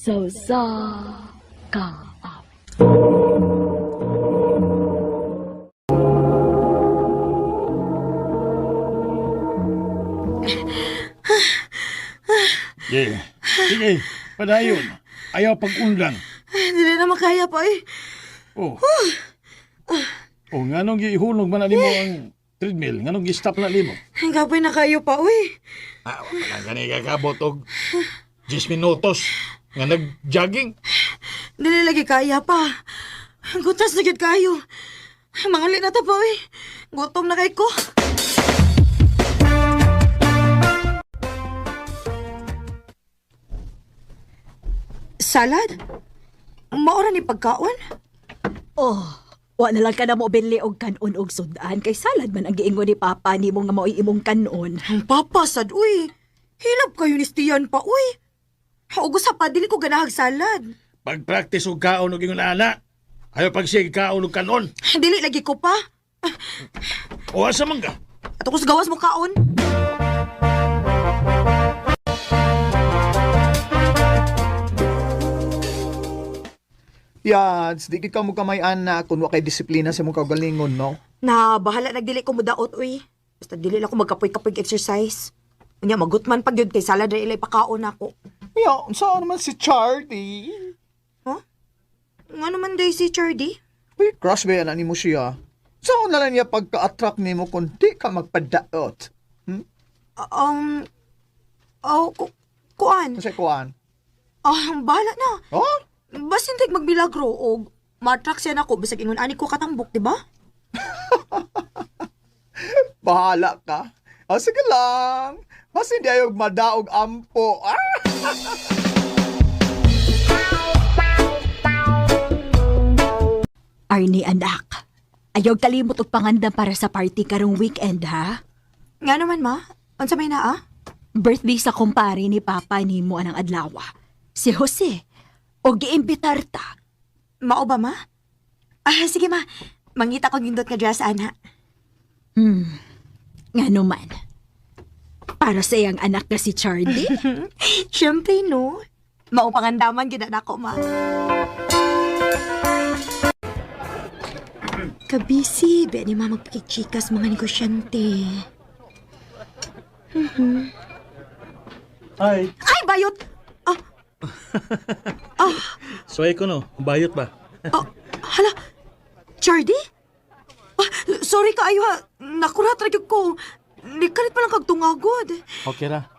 Sa usa ka awit. Sige, sige, padayon. Ayaw pag-undang. Ay, dili na makaya pa eh. Oh. Oh, nganong gihulog man na nimo ang treadmill? Nganong gi-stop na nimo? Ang kapoy na kayo pa, uy. Ah, wala gani kakabot og 10 minutos nga nag-jogging. Dili lagi kaya pa. Ang gutas na gyud kayo. Mangali na ta pa, uy. Gutom na kay ko. Salad? Maura ni pagkaon? Oh, wa na lang ka na mo binli og kanon og sudan kay salad man ang giingon ni Papa nimo nga mao'y imong kanon. Ang papa sad, uy. Hilab kayo ni Stian pa, uy. Haugos sa pa, dili ko ganahag salad. Pag-practice og kaon og ingon ana. Ayaw pagsige kaon og kanon. Dili lagi ko pa. O asa man ka? Ato ko sa gawas mo kaon. Yads, di ka mo kamay ana kung wa kay disiplina sa imong kaugalingon, no? Na bahala nagdili ko mudaot uy. Basta dili lang ko magkapoy-kapoy exercise. Unya magutman pag yun kay salad ra ilay pakaon ako. Ya, saan naman si Charlie? Huh? Nga naman day si Chardy? Uy, crush ba yan ani mo siya? Saan na lang niya pagka-attract nimo kung di ka magpadaot? Um oh, kuan. Kasi kuan. Ah, bahala na. Oh? Basin tig magmilagro og ma-attract siya nako bisag ingon ani ko katambok, di ba? Bahala ka. Ah, sige lang. Mas hindi ayaw madaog ampo. Ah! Arnie anak, ayaw kalimot og pangandam para sa party karong weekend ha. Nga naman ma, unsa may naa? Birthday sa kumpare ni Papa nimo anang adlaw. Si Jose. Og giimbitar ta. Mao ba ma? Ah, sige ma. Mangita ko gindot nga dress ana. Nga naman. Para sa iyang anak na si Charlie. Siyempre no. Mao pangandaman gid na ako ma. Kabisi, be ni mama magpakichikas mga negosyante. Ay, Ay, bayot! Ah, suway ko no. Bayot ba? ah, hala! Chardy? Ah, sorry ka ayo ha. Nakurat ra gyud ko. Nikalit pa lang kag tungagod. Okay ra.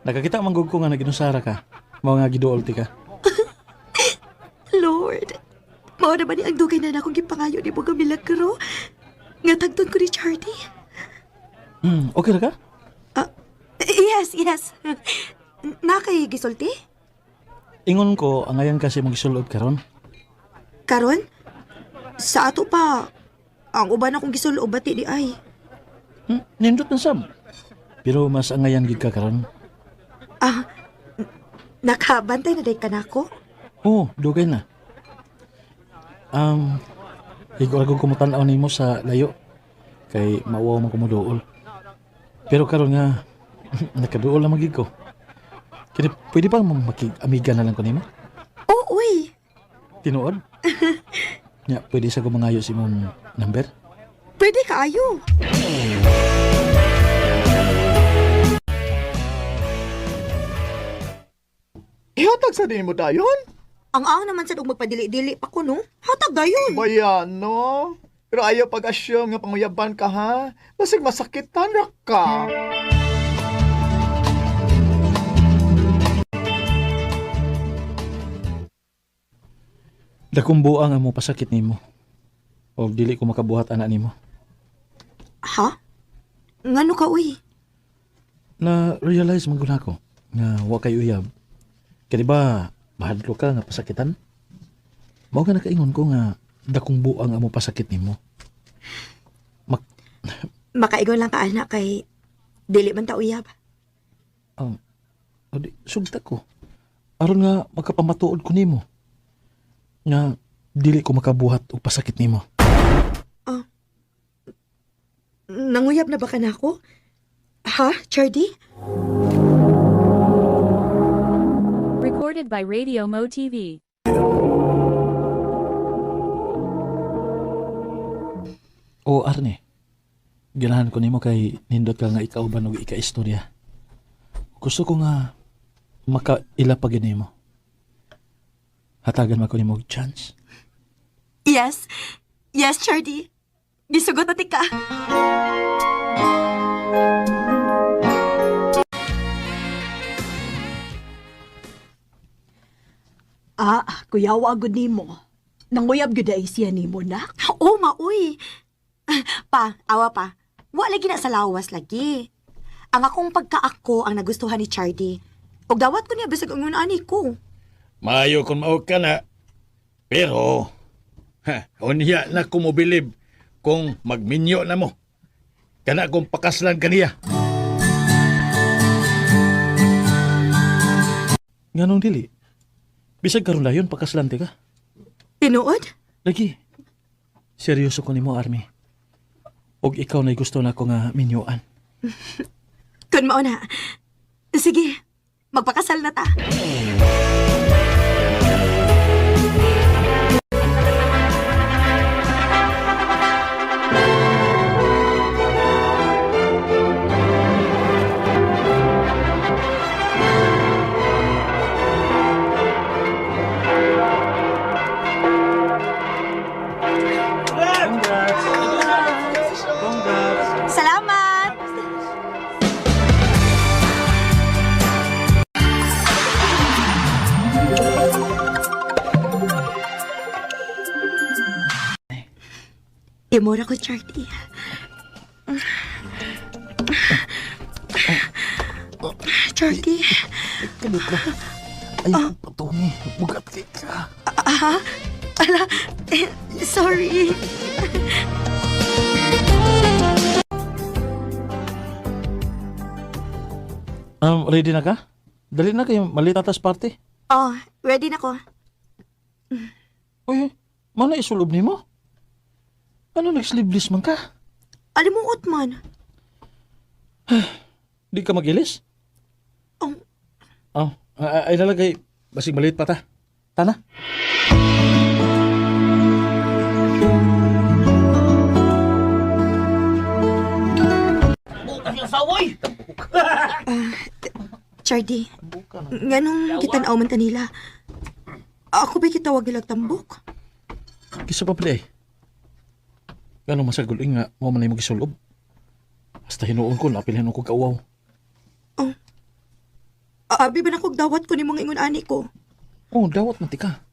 Nakakita man gud ko nga naginusara ka. Mao nga giduol ti ka. Lord, mao na ba ni ang dugay na nakong gipangayo ni mo nga milagro? Nga tagton ko ni Chardy. Okay ra ka? Ah, yes, yes. Na kay gisulti? Ingon ko angayan kasi magsulod karon. Karon? Sa ato pa, ang uban akong gisulob bati di ay. Nindot na sab. Pero mas angayan gid ka karon. Ah, nakabantay na day ka nako? Oo, dugay na. Um, Higo ko kumutan-aw nimo sa layo kay mauwaw man ko moduol. Pero karon nga nakaduol na magig ko. Kini pwede ba makig-amiga na lang ko nimo? Oh, uy. Tinuod? Nya, pwede sa ko mangayo sa imong number? Pwede kaayo. Ihatag sa din mo dayon? Ang ang naman sad og magpadili-dili pa ko no. Hatag dayon. Bayan, no? Pero ayaw pag-assume nga panguyaban ka, ha? Basig masakitan ra ka. Dakong buang ang mo pasakit nimo. O dili ko makabuhat ana nimo. Ha? Ngano ka uy? Na realize man gud ako nga wa kay uyab. Kay di ba mahadlo ka nga pasakitan? Mao ka nakaingon ko nga dakong buang ang mo pasakit nimo. Mak Makaigon lang ka anak kay dili man ta uyab. O di, sugta ko. Aron nga makapamatuod ko nimo. Nga dili ko makabuhat og pasakit nimo. Nanguyab na ba ka nako? Ha, Chardy? Recorded Recorded by Radio Mo TV. O Arne, ganahan ko nimo kay nindot ka nga ikaw ba og ika-istorya. Gusto ko nga makaila pa gid nimo. Hatagan man ko nimo og chance. Yes. Yes, Chardy. Gisugot na tika. Ah, kuyawa gud nimo. Nanguyab gyud ay siya nimo nak. Oh, maoy. Pa, awa pa. Wa lagi na sa lawas lagi. Ang akong pagkaako ang nagustuhan ni Chardy. Ug dawat ko niya bisag ang ani ko. Maayo kung mao ka na. Pero, ha, unya na ko mobilib kung magminyo na mo. Kana kung pakaslan kaniya. Nganong dili? Bisag karon dayon pakaslante ka. Tinuod? Lagi. Seryoso ko nimo, Army. Og ikaw na gusto na ko nga minyuan. Kun mao na. Sige, magpakasal na ta. Salamat! Timura ko, Charlie. Charlie. Ay, patungi. Bugat kay ka. Ah, ala, eh, sorry. Ready na ka? Dali na kayo, malita tas party. Oh, ready na ko. Uy, mana isulob nimo? Ano nag-sleeveless man ka? Alimuot man. Di ka magilis? Oh. Oh, ay nalagay. Basig maliit pa ta. Tana. Chardy, nganong kitan-aw man kanila? Ako ba'y kitawag nilang tambok? Kisa pa pala eh. Gano'ng masaguling nga, mo man ay magisulob. Basta hinuon ko, napilihan ko kauaw. Abi ba na kog dawat ko ni mga ingon ani ko? Oh, dawat man tika.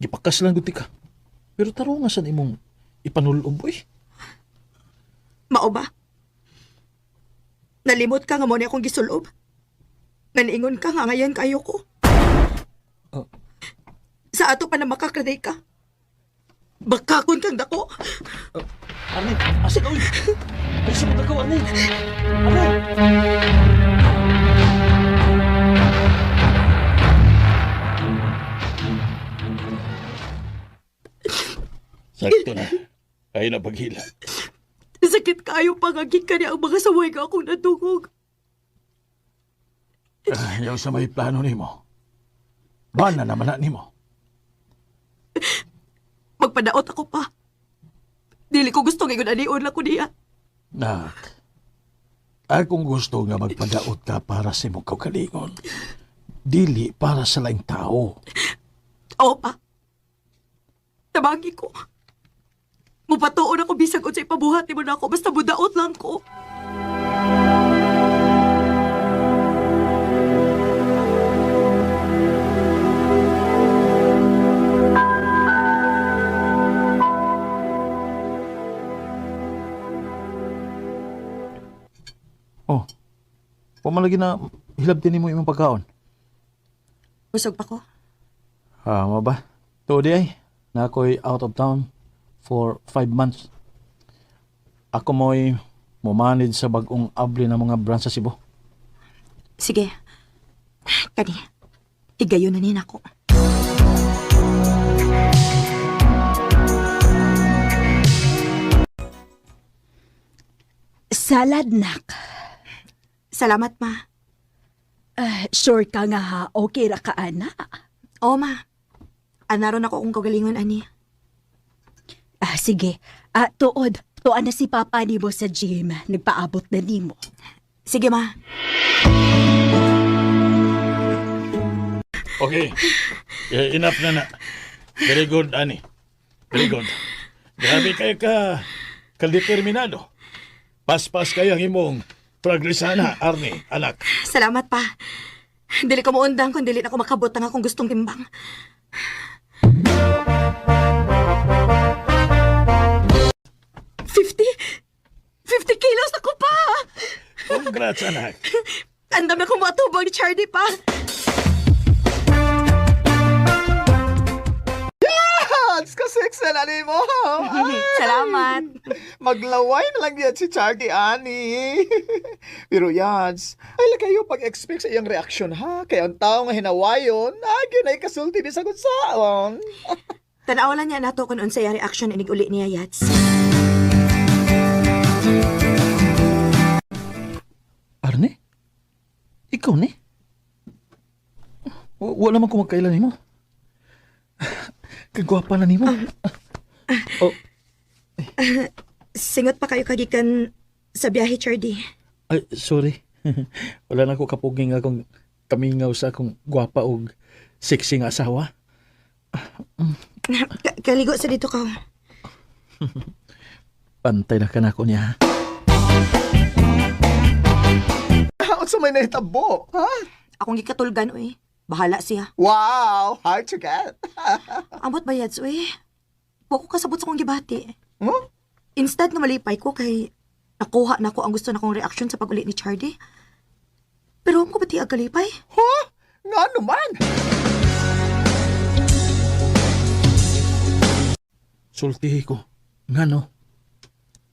Gipakas lang gud tika. Pero taro nga san imong ipanulob, uy. Mao ba? Nalimot ka nga mo ni akong gisulob. Naniingon ka nga ngayon kayo ko. Oh. Sa ato pa na makakraday ka. Bakakon kang dako. Arne, asa ka, uy? Ay, sa ko, Arne. Arne! Sakto na. Ay na paghila. Sakit kayo pangagin ka niya ang mga saway nga akong nadungog. Ayaw sa may plano nimo. Bana naman na nimo. Magpadaot ako pa. Dili ko gusto ngayon anion lang ko niya. Nak, akong gusto nga magpadaot ka para sa imong kaugalingon. Dili para sa laing tao. Oo pa. Tabagi ko. Mupatuon ako bisag unsay pabuhat nimo nako basta budaot lang ko. Oh, pumalagi na hilabtin nimo imong pagkaon. Busog pa ko. Ah, mo ba? Tuod ay, na ako'y out of town for 5 months. Ako mo'y mumanage sa bagong abli ng mga branch sa Cebu. Sige. Kani. Tigayon na ni nako. Salad nak. Salamat ma. Ah, sure ka nga ha, okay ra ka, ana. Oo, ma. Anaron ako kung kagalingon, ani. Ah, sige. Ah, tuod. Tuan na si Papa nimo sa gym. Nagpaabot na nimo. Sige, ma. Okay. Eh, enough na na. Very good, Ani. Very good. Grabe kayo ka kadeterminado. Paspas kayo ang imong progresana, Arnie, anak. Salamat pa. Dili ko muundang kung dili na ako makabot ang akong gustong timbang. 50? 50 kilos ako pa! Congrats, anak. Andam na kong matubang ni Charlie pa. Hans, ka-sexy na ni mo. Ay, Salamat. maglaway na lang yan si Charlie, ani. Pero Yans, ay lang kayo pag-expect sa iyang reaksyon ha. Kaya ang tao nga hinawayon, agi na ikasulti bisag unsaon. Tanaw lang niya nato kung unsay ang reaction inig uli niya, Yats. Arne? Ikaw ni? Wala man ko magkailan nimo. Kagwapa na nimo. Oh, Singot pa kayo kagikan sa biyahe, Charlie. ay, sorry. Wala na ko kapuging akong kamingaw sa akong gwapa og sexy nga asawa. Kaligo sa dito ka. Pantay na ka na ako niya. Ha? Unsa may nahitabo, ha? Akong gikatulgan, uy. Bahala siya. Wow, hard to get. Ambot ba, Yads, uy? Wa ko kasabot sa akong gibati. Huh? Instead na malipay ko kay nakuha na ko ang gusto na kong reaction sa pag-uli ni Charlie. Pero ang ko ba ti agalipay? Huh? Nga naman. Sultihi ko. Nga no?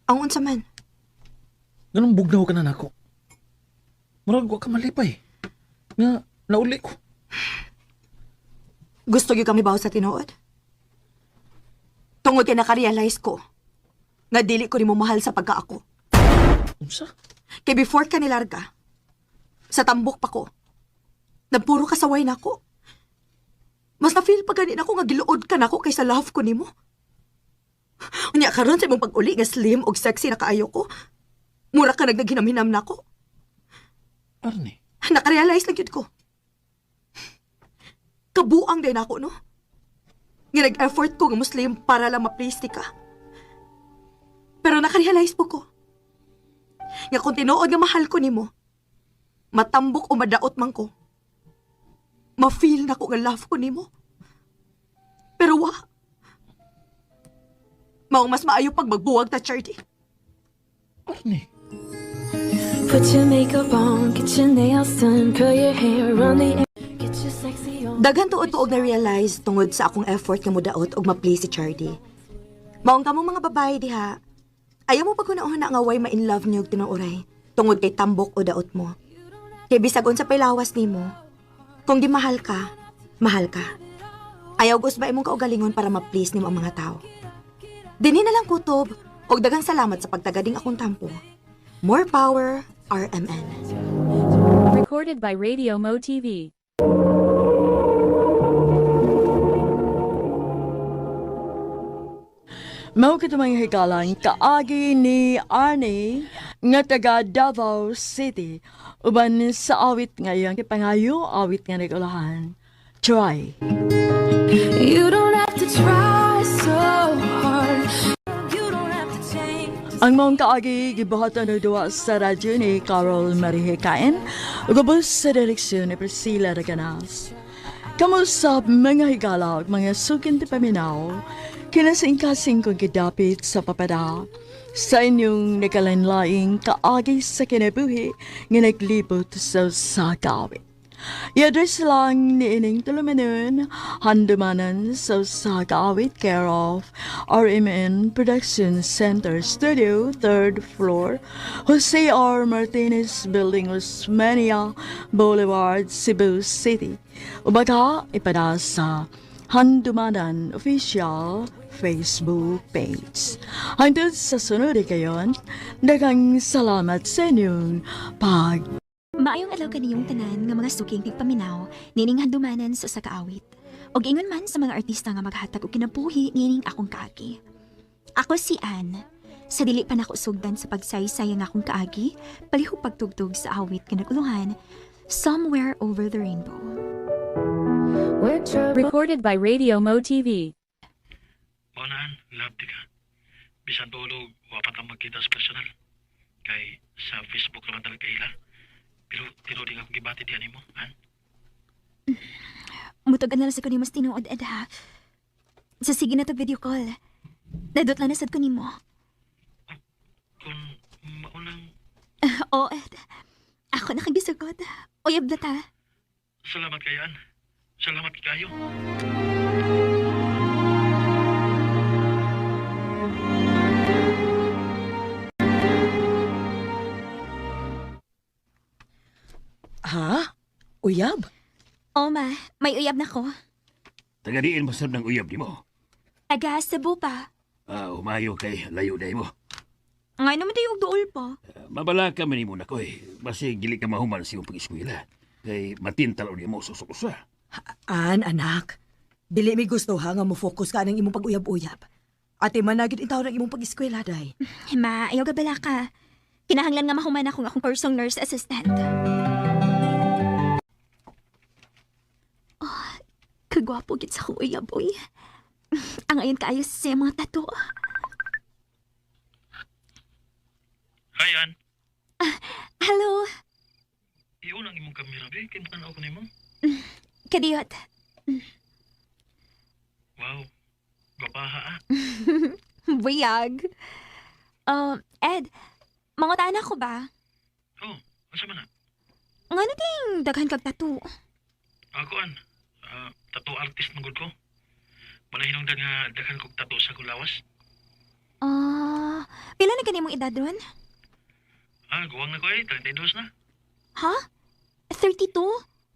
Ang unsa man. Ganun bugnaw ka na nako. Murag wa ka malipay. Nga, nauli ko. Gusto gyud kami bawo sa tinuod. Tungod kay nakarealize ko nga dili ko nimo mahal sa pagka ako. Unsa? Kay before ka nilarga, sa tambok pa ko, nagpuro ka saway nako. Mas na-feel pa gani nako nga giluod ka nako kaysa love ko nimo. Unya karon sa imong pag-uli nga slim og sexy na kaayo ko. Mura ka nagnaginamhinam nako. Arne, Nakarealize lang yun ko. Kabuang din ako, no? Nga nag-effort ko nga Muslim para lang ma-please ti ka. Pero nakarealize po ko. Nga kung tinuod nga mahal ko nimo, matambok o madaot man ko, ma-feel na ko nga love ko nimo. Pero wa. Maong mas maayo pag magbuwag ta, Charlie. Arne. Put your makeup on, get your nails done, curl your hair, run the air, get your sexy on. Daghan tuod ko og na-realize tungod sa akong effort nga mudaot og ma-please si Charlie. Maong kamong mga babae diha. Ayaw mo pag-una-una nga way ma-in love niyo og tinuoray tungod kay tambok o daot mo. Kay bisag unsa pay lawas nimo, kung gimahal ka, mahal ka. Ayaw gusba imong kaugalingon para ma-please nimo ang mga tao. Dinhi na lang kutob og daghang salamat sa pagtagading akong tampo. More power, RMN. Recorded by Radio Mo TV. Mao kito mga hikalang kaagi ni Arnie nga taga Davao City uban sa awit nga iyang gipangayo awit nga nagulahan. Try. You don't have to try so hard. You don't have to change. Ang maong kaagi gibuhatan og duwa sa radyo ni Carol Marihikain ug ubos sa direksyon ni Priscilla Reganas. Kamusap mga higala ug mga sukin ti paminaw, kinasingkasing kong gidapit sa papada sa inyong nagkalanlaing kaagi sa kinabuhi nga naglibot sa usa ka awit. I-address lang ni ining tulumanon, handumanan sa usa ka awit, care of RMN Production Center Studio, 3rd floor, Jose R. Martinez Building, Osmania Boulevard, Cebu City. Ubaga, ipada sa Handumanan Official Facebook page. Hangtod sa sunod kayon, daghang salamat sa inyong pag Maayong adlaw kaniyong tanan nga mga suking tigpaminaw nining handumanan sa usa ka awit. Og ingon man sa mga artista nga maghatag og kinabuhi nining akong kaagi. Ako si Anne. Sa dili pa nako sugdan sa pagsaysay ang akong kaagi, palihog pagtugtog sa awit nga naguluhan, Somewhere Over the Rainbow. Recorded by Radio Mo TV. Maunaan, love di ka. Bisan tulog, wapat ang magkita sa personal. Kay sa Facebook naman talaga ila. Pero tinuod akong gibati diyan nimo, an? Mutag na lang sa ko ni mas tinuod, Ed, ha? Sa sige na to video call. Nadot lang na sad ko nimo. Kung maunang Oo, Ed. Ako na kang gisugot. Uyab na ta. salamat kayo, an. Salamat kayo. Ha? Uyab? Oo, ma. May uyab na ko. Tagadiin mo sab ng uyab nimo. Taga Cebu pa. Ah, humayo kay layo day mo. Ngay naman tayo og duol pa. Mabala ka man nimo na ko eh. Basi gili ka mahuman sa iyong pag-eskwela. Kay matintal ni mo susukusa. An, anak. Dili mi gusto ha nga mo-focus ka ng imong pag-uyab-uyab. Ate managid intaw ng imong pag-eskwela day. Ma, ayaw gabala ka. Kinahanglan nga mahuman akong akong kursong nurse assistant. Oh, kagwapo gid sa akong uyab, uy. Ang ayon kaayo sa mga tattoo. Hi, Ann. Hello, Iyon ang imong kamera, be. Kay matanaw ko nimo. kadiyot. Wow. Gwapaha, ah. Buyag. Ed, mangutaan ako ba? Oh, asa man na? Ngano ding daghan kag tattoo? Ako, Ann. Ah, tattoo artist man gud ko. Wala hinungdan nga daghan kog tattoo sa akong lawas. Ah, pila na gani mong edad ron? Ah, guwang na ko eh. 32 na. Ha? 32?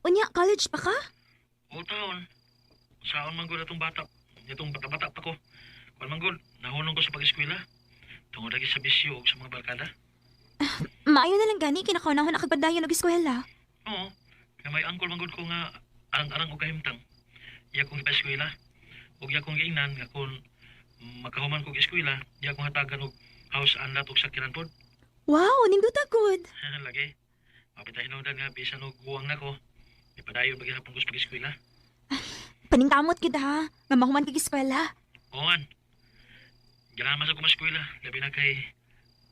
Unya, college pa ka? O taon. Saan man gud atong bata? Itong bata-bata pa ko. Kuan man gud, nahunong ko sa pag-eskwela. Tungod lagi sa bisyo ug sa mga barkada. Maayo na lang gani, kinakaunahon na kagpadayon og eskwela. Oo. Kay may angkol man gud ko nga arang-arang og kahimtang. Iya kong ipa-eskwela. Ug iya kong giingnan nga kung makahuman kog eskwela, iya kong hatagan og house and lot og sakyanan pod. Wow, nindot good. Lagi. Mapita hinungdan nga bisan og guwang nako. Ipadayon ba gihapon ko sa pag-eskwela? Paningkamot gid ha, nga mahuman kag eskwela. Oo an. Ganaman sa ko eskwela, labi na kay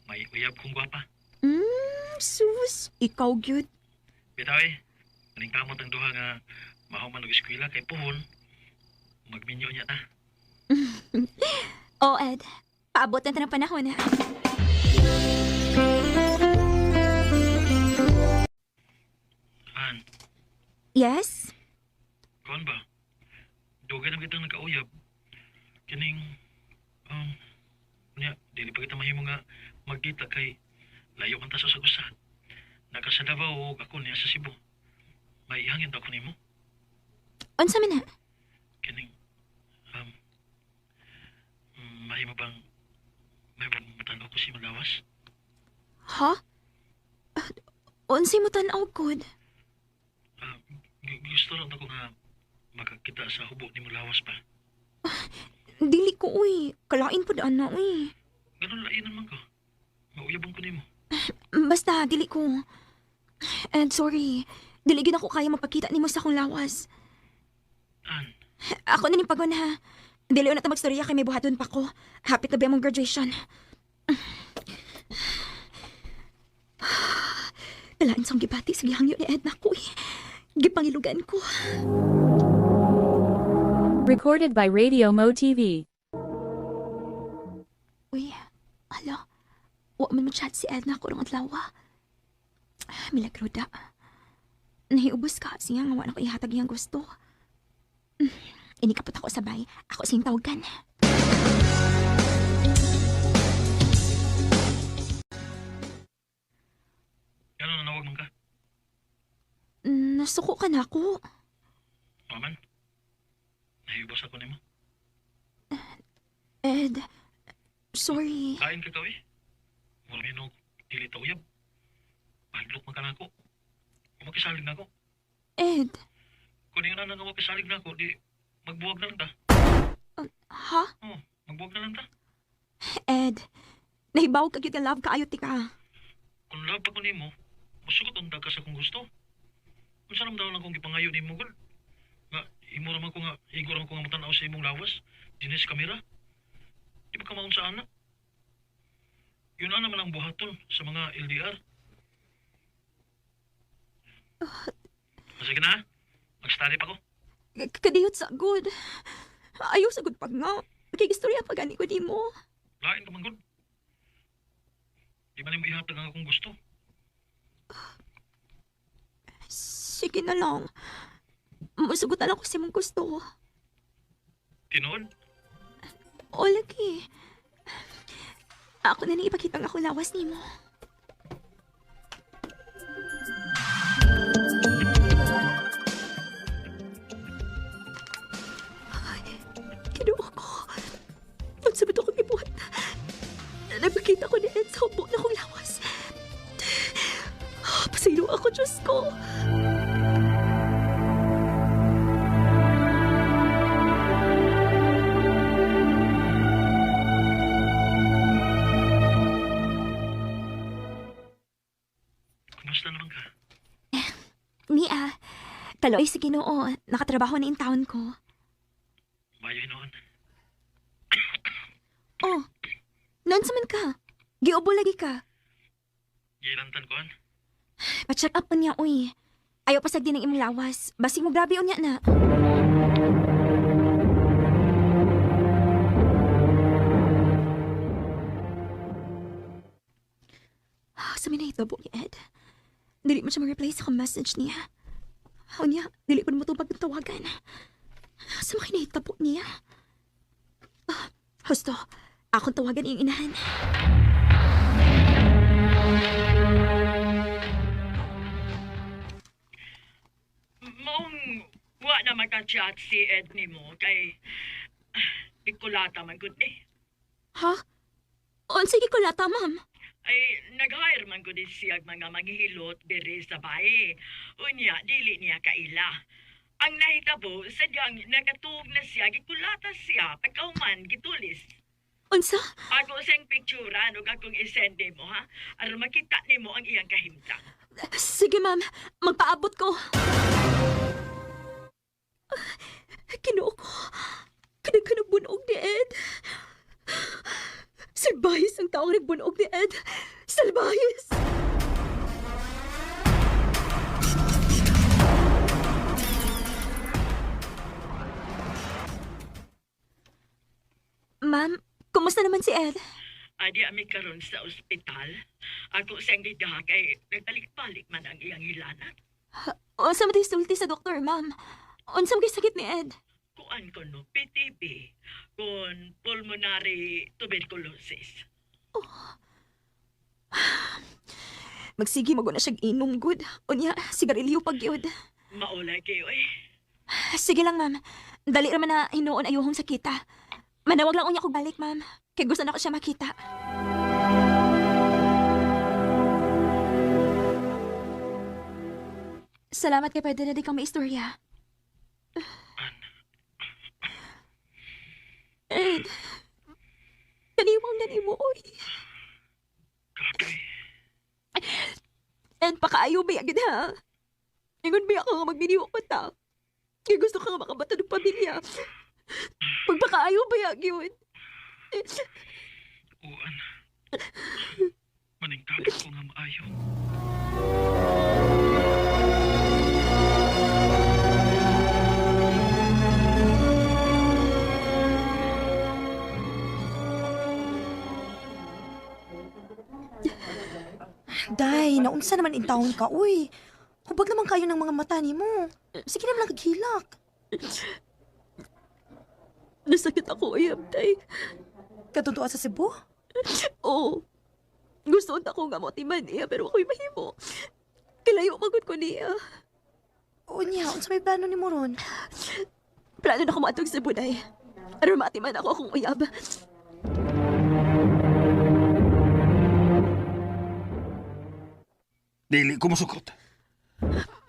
may uyab kong gwapa. Sus, ikaw gyud. Bitaw eh, paningkamot ang duha nga mahuman og eskwela kay puhon magminyo niya ta. Oh, Ed, paabot na ta ng panahon ha. An, Yes? kuan ba? Dugay na kitang nagkauyab. Kining niya, dili pa kita mahimo nga magkita kay layo man ta sa usa. Naka sa Davao ug ako niya sa Cebu. May ihangin ba ako nimo? Unsa man na? Kining um mahimo bang may matan ko si Malawas? Ha? Ah, unsay mo tan-aw gud? Ah, gusto lang ako nga makakita sa hubo ni Mulawas pa. Dili ko uy, kalain pud ana uy. Ganun lainan man ko. Mauyabon ko nimo. Basta dili ko. And sorry, dili gyud ako kaya magpakita nimo sa akong lawas. An, Ako na ning pagon ha. Dili na ta magstorya kay may buhaton pa ko. Hapit na ba among graduation. Kalain sa akong gibati sa gihangyo ni Edna ko eh. Gipangilugan ko. Recorded by Radio Mo TV. Uy, hala. Wa man mo chat si Edna ko rong adlaw. Ah, milagro da. Nahiubos ka siya nga wa na ko ihatag iyang gusto. Inikapot ako sabay. Ako siyang tawagan. Gano'n nanawag man ka? Nasuko ka na ako. Maman? Nahibos ako nimo. Ed, sorry. Kain ka kawi. Mura mi no dili ta uyab. Pahiglok man ka na ako. makisalig na ako. Ed, Kung nga na nga makisalig na ako, di magbuwag na lang ta. ha? Oh, magbuwag na lang ta. Ed, nahibaw ka gyud nga love kaayo ti ka. Kung love pa ko nimo, musugot unta ka sa kung gusto. Unsa naman daw lang kung gipangayo nimo gud? Nga imo ra man ko nga igo ra man ko nga matan-aw sa imong lawas dinhi sa kamera. Di ba ka maunsa ana? Yun na naman ang buhaton sa mga LDR. Sige na, mag-study pa ko. Kadiyot sa good. Ayaw sa good pag nga. Kigistorya pa gani ko nimo. Lain ka man gud. Di ba nimo ihatag ang akong gusto? Sige na lang. Musugot na lang ko sa imong gusto. Tinuod? O lagi. Ako na ni ipakita ang akong lawas nimo. Ay, Kinuha ko. Unsa ba akong ibuhat? Nagpakita ko ni Ed sa hubo na akong lawas. Pasaylo ako, Diyos ko. Kumusta naman ka? Nia, taloy sa Ginoo, nakatrabaho na in town ko. Mayo hinuon. Oh, noon sa man ka. Giubo lagi ka. Gilantan ko an. Pa-check up unya, uy. Ayaw pa din ang imong lawas. Basig mo grabe unya na. Ah, sa minahitabo ni Ed. Dili man siya ma-reply sa akong message niya. Unya, dili pa mo tubag ng tawagan. Sa mga kinahitabo niya. Ah, husto, akong tawagan iyong inahan. Maong wa na maka-chat si Ed nimo kay ikulata man gud eh. Ha? Unsa gikulata, ma'am? Ay nag-hire man gud siya og mga manghihilot diri sa bahay. Unya dili niya kaila. Ang nahitabo sadyang nakatuog na siya gikulata siya pagkahuman gitulis. Unsa? Ako siyang picturean ug akong isend nimo ha aron makita nimo ang iyang kahimtang. Sige, ma'am. Magpaabot ko. Kinuo ko. Kanag bunog ni Ed. Salbayes ang taong nagbunog ni Ed. Salbayes! Ma'am, kumusta naman si Ed? Adi ami karon sa ospital. Ako siyang gidaha kay nagbalik-balik man ang iyang hilanat. Unsa man sulti sa doktor, ma'am? Unsa man sakit ni Ed? Kuan ko no, PTB, kun pulmonary tuberculosis. Magsige mo na siyang inom, good. Unya, sigarilyo pag yun. Maulay kayo eh. Sige lang, ma'am. Dali raman na hinuon ayuhong sakita. Manawag lang unya kog balik, ma'am. Kay gusto na ko siya makita. Salamat kay pwede na di kang maistorya. Ed, kaniwang na nimo, oy. Grabe. Ed, pakaayo ba agad ha? Ingon ba ako nga magminiwa ko ta? Kaya gusto ka nga makabata ng pamilya. Pagpakaayo ba yun? Uan. Maningkagit ko nga maayo. Day, naunsa naman in taon ka, uy. Hubag naman kayo ng mga mata ni mo. Sige naman lang kaghilak. Nasakit ako, uyab, day. Katutuwa sa Cebu? Oo. Gusto unta ko nga mo timan niya, pero ako'y mahimo. Kilayo magod ko niya. Unya, unsa may plano ni mo ron? Plano na ko maatog sa Bunay. Aron matiman ako akong uyab. Dili ko musukot.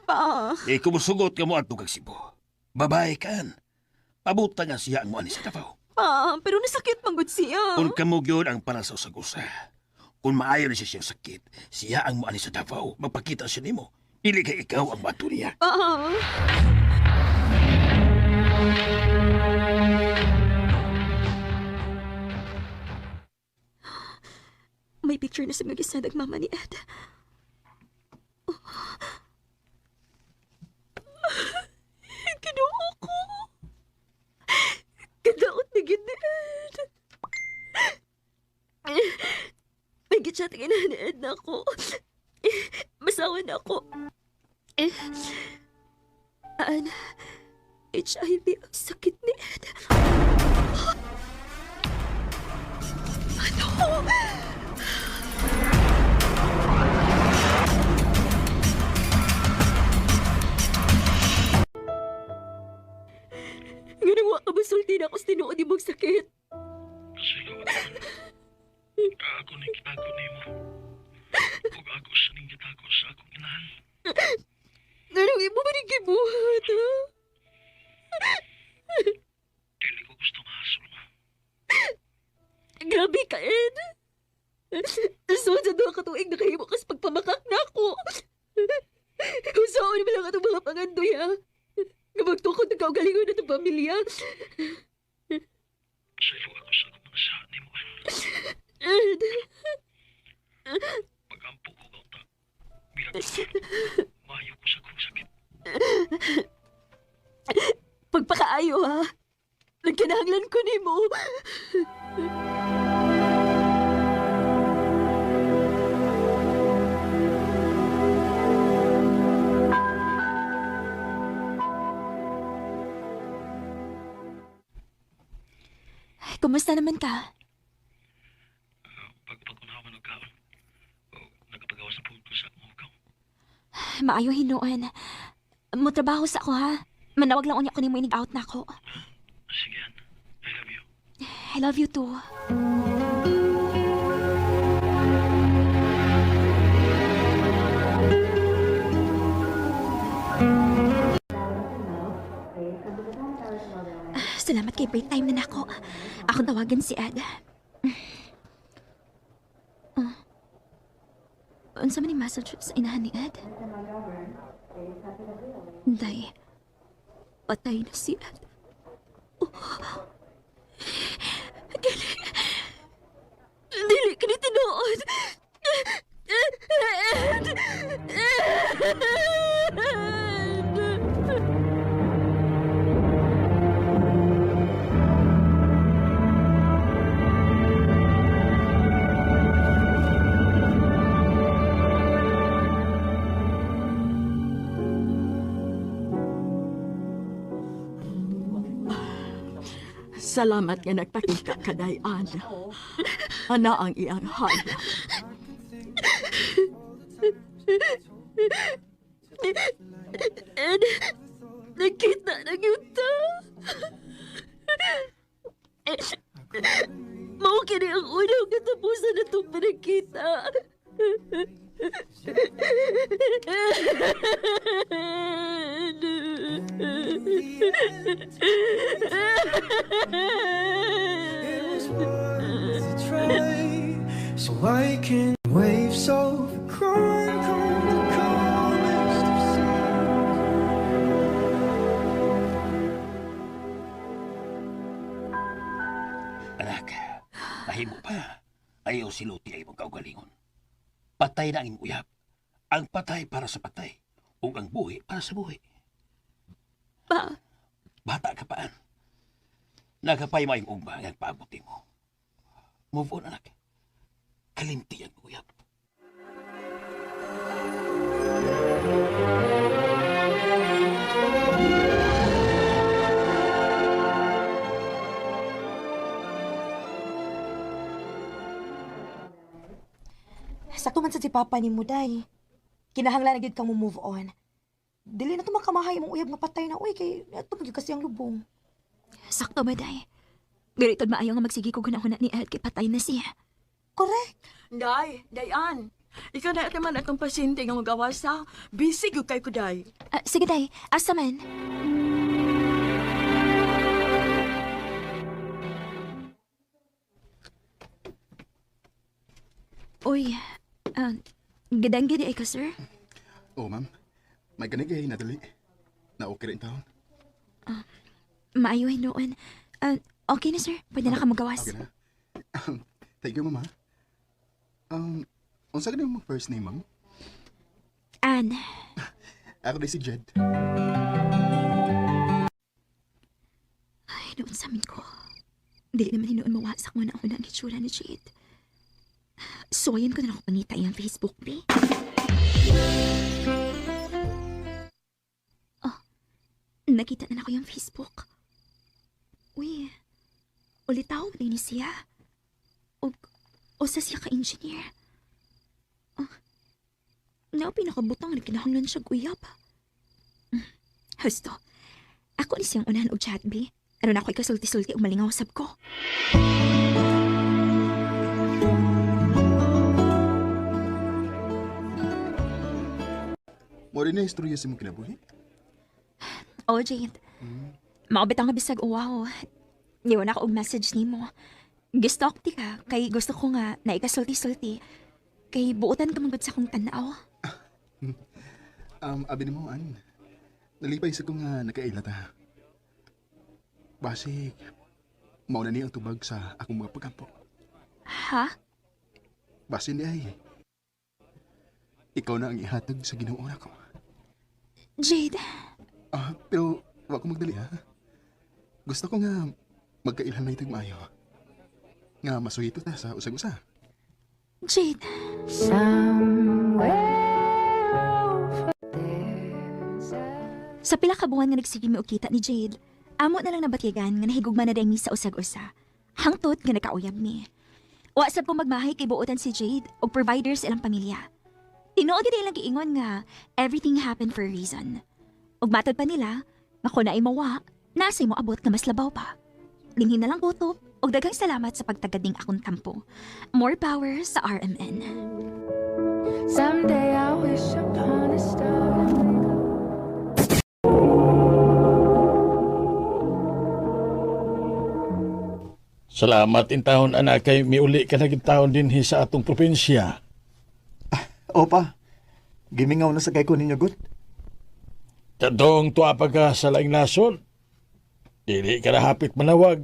Pa, Eh, kumusugot ka mo adto kag Cebu. Babae kan. Pabuta nga siya ang muani sa Davao. pa, pero nasakit manggod siya. Kung kamo gyud ang para sa usag-usa. Kung maayo na siya siyang sakit, siya ang muani sa Davao. Magpakita siya nimo. Dili kay ikaw ang mato niya. Pa. May picture na sa mga gisad ang mama ni Ed. Oh. Ginoo ko. Kadaot na gid ni Ed. May gitchat ang inahan ni Ed na ako. Masawa na ako. Eh, An, HIV ang sakit ni Ed. Ano? Ganang wa ka masulti na ako sa tinuod imong sakit. Ako ni kitago nimo. Ug ako sa ning gitago sa akong inahan. Ganang imo man ang gibuhat, ha? Dili ko gusto mahasol ma. Grabe ka, Ed. Suod sa duha ka tuig nakahimo kas pagpamakak na ako. Usaon mo lang atong mga pangandoy, ha? Nga magtukod ng kaugalingon na itong pamilya. Saylo ako sa akong mga sa nimo. Ed, Pagampo ko kaunta. Bilang maayo ko sa akong sakit. pagpakaayo, ha? Nagkinahanglan ko nimo. Kumusta naman ka? Pagpag ko na ako nagkaon. O nagpagawas na pugod ko sa akong hugaw. Maayo hinuon. Mo trabaho sa ako ha. Manawag lang unya ko nimo inig out na ako. Sige, Ann. I love you. I love you too. Salamat kay break time na nako. Akong tawagan si Ed. Ah. Unsa man ni message sa inahan ni Ed? Day, patay na si Ed. Dili. Dili ka ni tinuod. Ed! Ed! Salamat nga nagpakita ka, Dayan. Ana ang iyang hayop. Ed! Nagkita na yun ta. Mao kini ang unang katapusan na itong pinagkita. To try, so I can wave so crime come the calmest of seas. Anak, nahimo pa. Ayaw siluti ay imong kaugalingon. Patay na ang imong uyab. Ang patay para sa patay. Ug ang buhi para sa buhi. Pa, Bata ka paan. Nagapay mo ang ugma nga paabot mo. Move on, anak. Kalimti ang uyab. Sakto man sa si Papa ni Muday. Kinahanglan na gyud kang mo move on. Dili na to makamahay imong uyab nga patay na uy kay ato gyud kasi ang lubong. Sakto ba, Day? Ganito maayo nga magsige ko gunahuna ni Ed kay patay na siya. Correct. Day, Dayan. Ikaw na naman atong pasyente nga magawas ha. Busy gyud kay kuday. Ah, sige, day. Asa man? Uy, ah, gadang gid ay ka, sir. Oh, ma'am. May ganigay na dali. Na okay rin taon. Maayo noon. Ah, okay na, sir. Pwede na ka magawas. Okay na. Thank you, ma'am. Ha? Unsa gani mong first name, ma'am? Anne, Ako di si Jed. ay, noon sa amin ko. Dili naman hinuon mawasak mo na ako na ang itsura ni Jade. Suwayan ko na lang ako pangita iyang Facebook, be. Oh, nakita na ako yung Facebook. Uy, ulitaw mo ni siya. O, usa siya ka-engineer. Oh, na pinakabutang na kinahanglan siya guyab. Husto, ako ni siyang unahan og chat, be. Ano na ako ikasulti-sulti umalingaw sab ko. Mo rin na istorya sa imong kinabuhi. Oh, Jade. Maubit ang bisag uwaw. Niwan ako og message nimo. Gistalk ti ka kay gusto ko nga na ikasulti-sulti. Kay buotan ka manggod sa akong tanaw. Abi nimo an. Nalipay sa ko nga nakaila ta. Basig, mao na ni ang tubag sa akong mga pagkampo. Ha? Basin di ay. Ikaw na ang ihatag sa Ginoo nako. Jade, Ah, pero wa ko magdali ha. Gusto ko nga magkailhan na itong maayo. Nga masugito ta sa usag-usa. Jade. Somewhere over there's a Sa pila ka buwan nga nagsige mi og kita ni Jade, amo na lang nabatyagan nga nahigugma na mi sa usag-usa. Hangtod nga nakauyab mi. Wa sab ko magmahay kay buotan si Jade og provider sa ilang pamilya. Tinuod gid ilang giingon nga everything happened for a reason. Ug matod pa nila nga kung naay mawa, nasay mo abot nga mas labaw pa. Linhin na lang kutob ug daghang salamat sa pagtagad ning akong tampo. More power sa RMN. Someday I wish upon a star and wake up. Salamat in taon anak kay miuli ka na gid taon dinhi sa atong probinsya. Opa, gimingaw na sa kay ko ninyo, good. Kadong tuwa pa ka sa laing nasod. Dili ka na hapit manawag.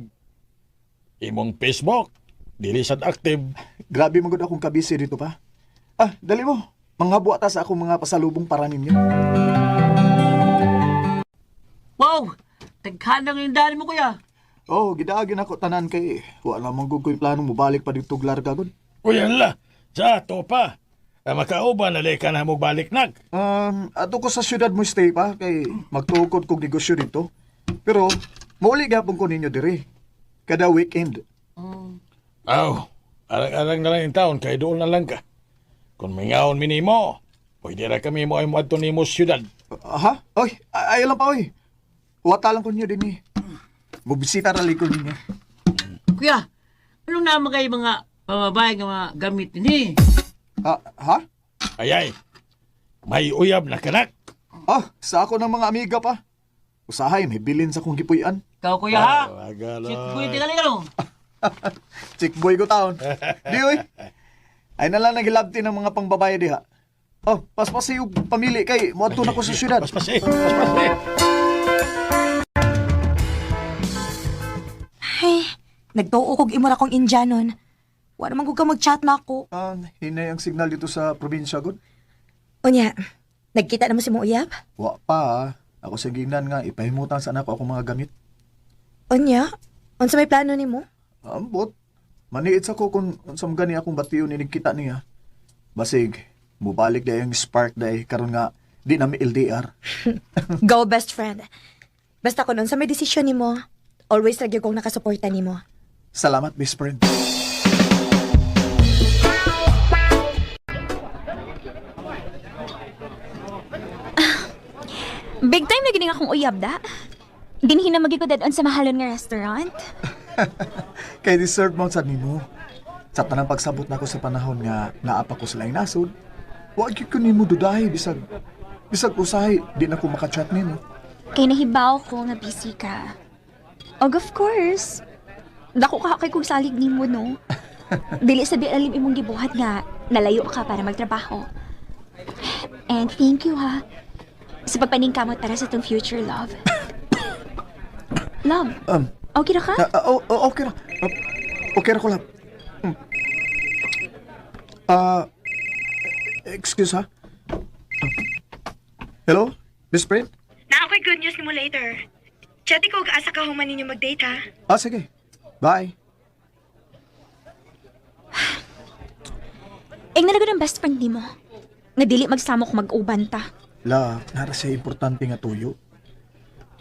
Imong Facebook, dili sad active. Grabe man gud akong kabisi dito pa. Ah, dali mo. Manghabwa ta sa akong mga pasalubong para ninyo. Wow! Taghan lang yung daan mo, kuya. Oh, gidaagin ako tanan kay wala man gud ko'y plano mobalik pa dito larga gud. Uy, hala, sa ato pa. Ah, makauban na ka na mo balik nag. Ato ko sa syudad mo stay pa kay magtukod kog negosyo dito. Pero mauli gyapon ko ninyo diri. Kada weekend. Aw, arang-arang na lang yung taon kay doon na lang ka. Kung mingaon minimo, pwede ra kami mo ay moadto nimo syudad. Aha? Oy, ayaw lang pa oy. Wata lang ko ninyo dinhi. Mobisita ra ko ninyo. Kuya, ano naman kayo mga pamabay nga mga gamit ni? Ha? Ha? Ayay, may uyab na kanak. Ah, sa ako ng mga amiga pa. Usahay, may bilin sa kong gipuy-an. Ikaw, kuya, ha? Agaloy. Sit pwede ka lang, ano? Chick boy ko taon. Di oy. Ay na lang nagilabti ng mga pangbabae diha. Oh, paspas yung pamili kay moadto na ko sa syudad. Paspas eh, paspas eh. Ay, nagtuo kog imo ra kong Indianon. Wa naman gud ka mag-chat na ako. Ah, hinay ang signal dito sa probinsya gud. Unya, nagkita na mo si mong uyab? Wa pa. Ah. Ako sa gingnan nga ipahimutan sa anak ko akong mga gamit. Unya, unsa may plano nimo? Ambot. Maniit sa ko kung unsa man gani akong bation inig kita niya. Basig, mubalik day ang spark day karon nga di na mi LDR. Go best friend. Basta kun unsa may desisyon nimo, always ra gyud kong nakasuporta nimo. Salamat, best friend. Big time na gining akong uyab da. Dinhi na magigudad on sa mahalon nga restaurant. Kay deserve mo sad nimo. Sa tanang pagsabot nako sa panahon nga naa pa ko sa laing nasod, wa gyud ko nimo dudahi bisag usahay di na ko maka-chat nimo. Kay nahibaw ko nga busy ka. Og of course, dako ka kay kung salig nimo, no? Dili sa alim imong gibuhat nga nalayo ka para magtrabaho. And thank you ha sa pagpaningkamot para sa tong future love. Love, okay ra ka? Oh, okay ra. Okay ra ko lang. Ah, excuse ha. Hello, Miss Friend? Na ako'y good news nimo later. Chat ko og asa ka human ninyo mag-date ha. Ah, sige. Bye. Ing nalago ng best friend nimo. Nga dili magsamok mag-uban ta. La, nara siya importante nga tuyo.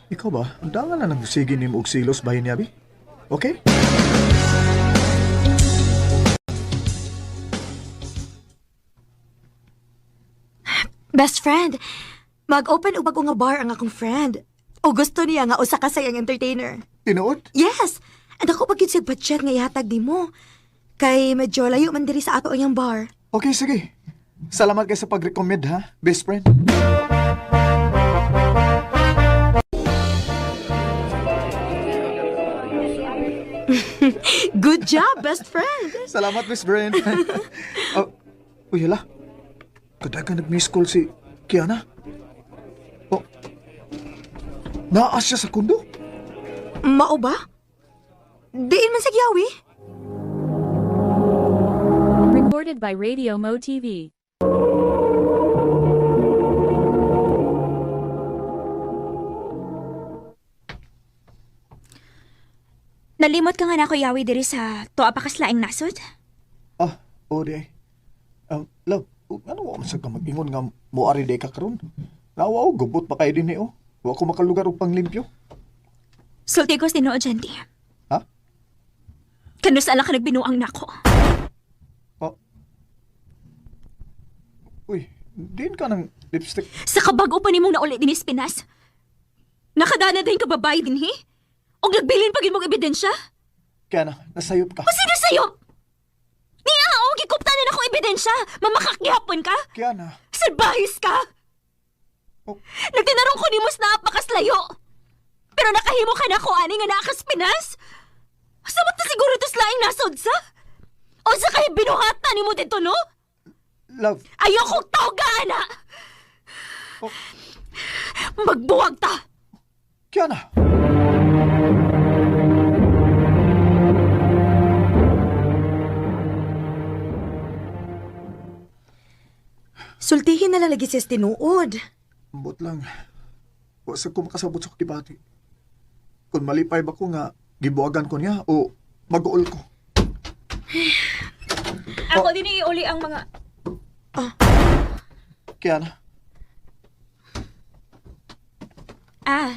Ikaw ba? Ang dangan na nang sige nimo og silos bahin niya, bi? Okay? Best friend, mag-open og bago nga bar ang akong friend. O gusto niya nga usa ka sayang entertainer. Tinuod? Yes! And ako pag yun budget nga ihatag nimo. Kay medyo layo man diri sa ato ang iyang bar. Okay, sige. Salamat kay sa pag-recommend ha, best friend. Good job, best friend! Salamat, best friend. Oh, uy, hala. Kadaga nag-miss call si Kiana. Oh, naa siya sa kundo? Mao ba? Diin man sa giyawi? Recorded by Radio Mo TV. Nalimot ka nga na ako yawi diri sa tuwa pa kaslaing nasod. Ah, oo di ay. Love, ano wa man sa ka mag-ingon nga moari di ka karon? Nawa o, gubot pa kayo din eh, oh. Wa ko makalugar og panglimpyo. Sulti ko tinuod, Jandy. Ha? Kanus ala ka nagbinuang nako. Oh. Uy, din ka ng lipstick. Sa kabago pa nimong nauli dinis Pinas. Nakadana din ka babae din, he? Og nagbilin pa gid mong ebidensya? Kaya na, nasayop ka. O sino sa'yo? Niya, o gikupta na akong ebidensya. Mamakakihapon ka? Kaya na. Salbahis ka! Oh. Nagtinarong ko ni Mus na apakaslayo. Pero nakahimo ka na ako, ani nga naakas Pinas. Samot na siguro to laing nasod sa? O sa kay binuhatan ni mo dito, no? Love, Ayokong tawga, ana! Oh. Magbuwag ta! kaya na. Sultihin na lang lagi siya sa tinuod. Ambot lang. Wa sa ko makasabot sa kibati. Kung malipay ba ko nga, gibuwagan ko niya o mag-uol ko. Ako din iuli ang mga... Kaya na. Ah.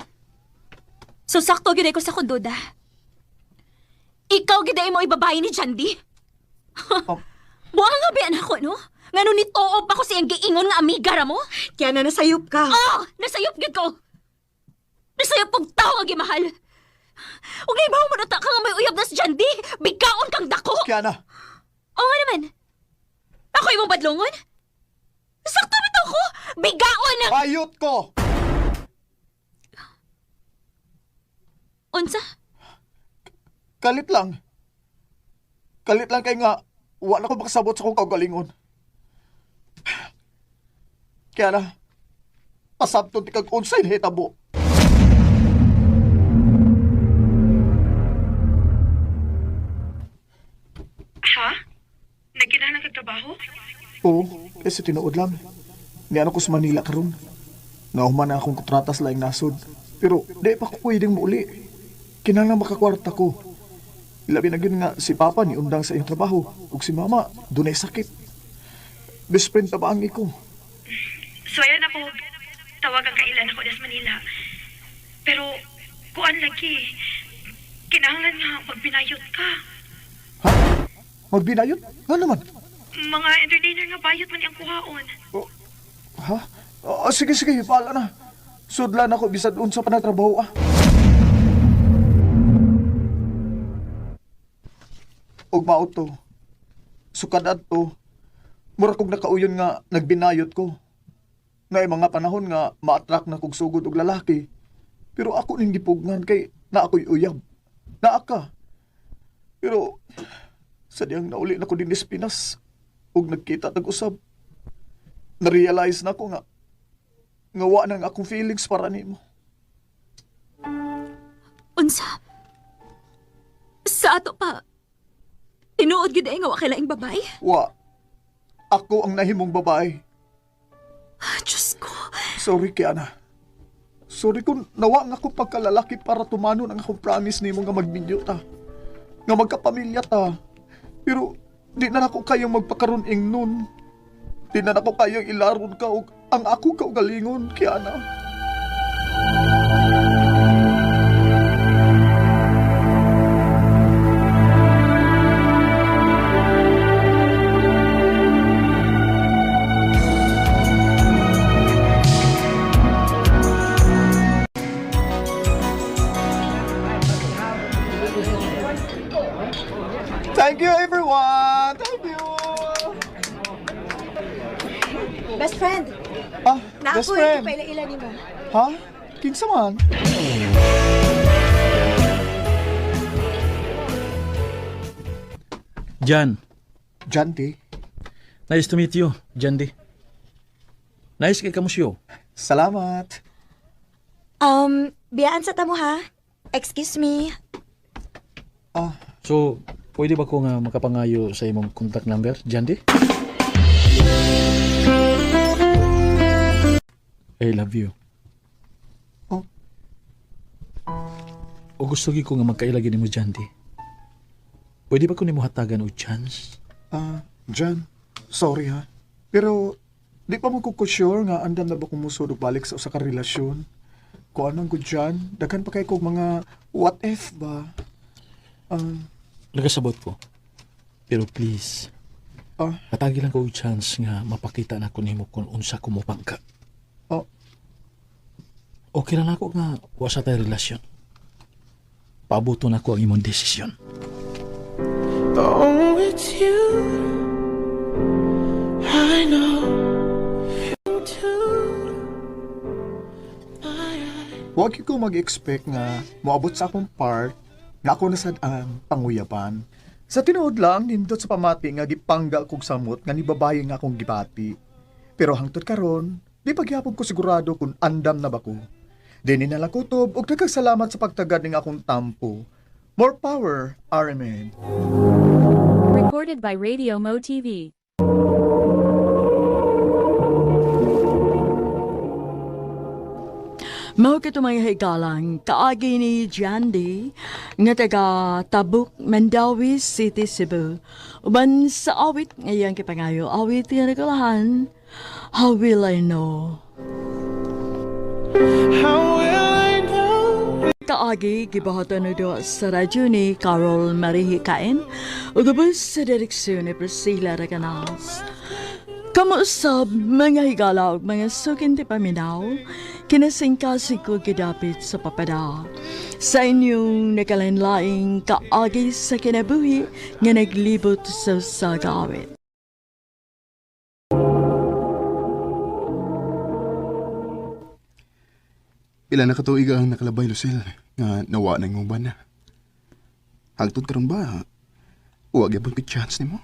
So sakto gid ko sa kunduda. Ikaw gid mo ibabae ni Jandy. Buang nga biyan ako, no? Ngano ni tuob pa ko siyang giingon nga amiga ra mo? Kaya na nasayop ka. Oh, nasayop gid ko. Nasayop kong tao nga gimahal. Ug naibaw mo na ta ka nga may uyab na si Jandy. Bigkaon kang dako. Kaya na. Oo nga naman. Ako imong badlongon? Sakto bitaw ko. Bigaon ang Bayot ko! Unsa? Kalit lang. Kalit lang kay nga, wala ko makasabot sa kong kaugalingon. Kaya na, pasabton ti kag unsay nahitabo. Ha? Nagkinahanglan kag trabaho? Oo, eh sa tinuod lang. Niano ko sa Manila karon. Nahuman na akong kontrata sa laing nasod. Pero di pa ko pwedeng muuli. Kinahanglan makakwarta ko. Labi na gyud nga si Papa ni undang sa iyang trabaho ug si Mama dunay sakit. Best friend ta ba ang iko? So ayan ako, tawagan kailan ako des Manila. Pero, kuan lagi. Kinahanglan nga magbinayot ka. Ha? Magbinayot? Nga naman? Mga entertainer nga bayot man ang kuhaon. Oh, ha? Oh, sige, sige, paala na. Sudlan ako bisag unsa pa na trabaho ah. Ug mao to. Sukad adto, mura kog nakauyon nga nagbinayot ko. Nga mga panahon nga ma-attract na kog sugod og lalaki. Pero ako ning gipugnan kay naa ko'y uyab. Naa ka. Pero sa diyang nauli na ko dinhi's Pinas ug nagkita tag usab. Na-realize na ko nga nga wa nang akong feelings para nimo. Unsa? Sa ato pa, tinuod gyud ay nga wa kay laing babae? Wa. Ako ang nahimong babae. Ah, Diyos ko. Sorry, Kiana. Sorry kung nawa nga akong pagkalalaki para tumanon ang akong promise nimo nga magminyo ta. Nga magkapamilya ta. Pero di na nako kayang magpakaroon ing nun. Di na nako kayang ilaron ka og ang ako kaugalingon, Kiana. Thank you, everyone! Thank you! Best friend. Ah, Na best ako friend. paila-ila nimo. Ha? Kinsa man? Jan, Janti. Nice to meet you, Jandy. Nice kay kamusyo. Salamat. Biyaan sa tamo ha. Excuse me. Ah, So, pwede ba ko nga makapangayo sa imong contact number, Jandy? I love you. Oh. O gusto gyud ko nga magkaila gyud nimo, Jandy. Pwede ba ko nimo hatagan og chance? Ah, Jan, sorry ha. Pero di pa mo ko ko sure nga andam na ba kung musod og balik sa usa ka relasyon. Kung anong gud Jan, daghan pa kay kog mga what if ba? Nagasabot ko. Pero please, hatagi lang ko og chance nga mapakita na ko nimo kung unsa ko mopangka. Oh. Okay na nako nga wa sa tay relasyon. Paabuto na ko ang imong desisyon. Oh, it's you. I know. Too. Huwag ko mag-expect nga moabot sa akong part nga ako na sad ang panguyaban. Sa tinuod lang, nindot sa pamati nga gipangga kog samot nga ni babaye nga akong gibati. Pero hangtod karon, di pagyapon ko sigurado kung andam na ba ko. Dini na lang kutob ug daghang salamat sa pagtagad ning akong tampo. More power, RMN. Recorded by Radio Mo TV. Mao kato mga higalang kaagi ni Jandy nga taga Tabuk, Mandawi City, Cebu. Uban sa awit ngayang kipangayo, awit nga nagulahan, How Will I Know? How will I know? Kaagi gibuhatan na do sa radyo ni Carol Marie Hikain ug ubos sa direksyon ni Priscilla Recanals. Kamuusab mga higala ug mga sukin ti paminaw, kinasingkasig ko gidapit sa papada. Sa inyong nakalanlaing kaagi sa kinabuhi nga naglibot sa sagawit. Pila na katuig ang nakalabay, Lucille, nga nawa na imong bana. Hangtod karon ba, wa gyapon ko'y chance nimo?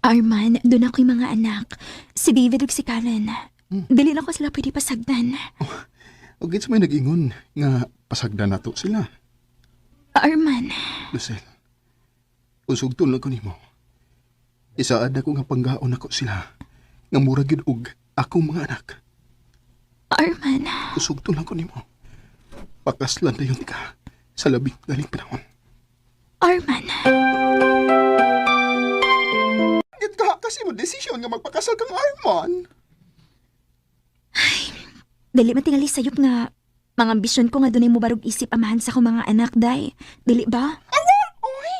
Arman, doon ako'y mga anak. Si David ug si Karen. Dili na ko sila pwede pasagdan. O gits may nag-ingon nga pasagdan nato sila. Arman, Lucille, usugton lang ko nimo. Isaad ako nga panggaon ako sila. Nga mura gyud og akong mga anak. Arman, Usugton lang ko nimo. Pakaslan na yun ka sa labing daling panahon. Arman. Git ka kasi mo desisyon nga magpakasal kang Arman. Dili man tingali sayop nga mga ambisyon ko nga dunay mo barog isip amahan sa akong mga anak, day. Dili ba? Oy!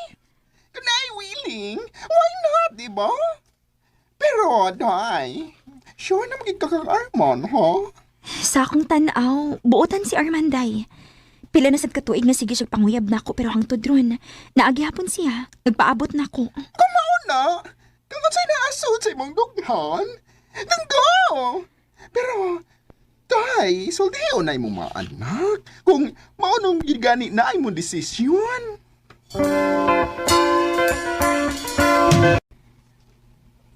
Kung naay willing, why not, di ba? Pero, day, sure na magig ka kang Arman, ha? Sa akong tan-aw, buotan si Arman, day. Pila na sad katuig na sige siya panguyab nako pero hangtod ron. Naagi hapon siya, nagpaabot nako. Kumao na. Kung unsay naasod sa imong dughan, nanggo. Pero, day, sultiho na imong mga anak. Kung maunong gigani na imong desisyon.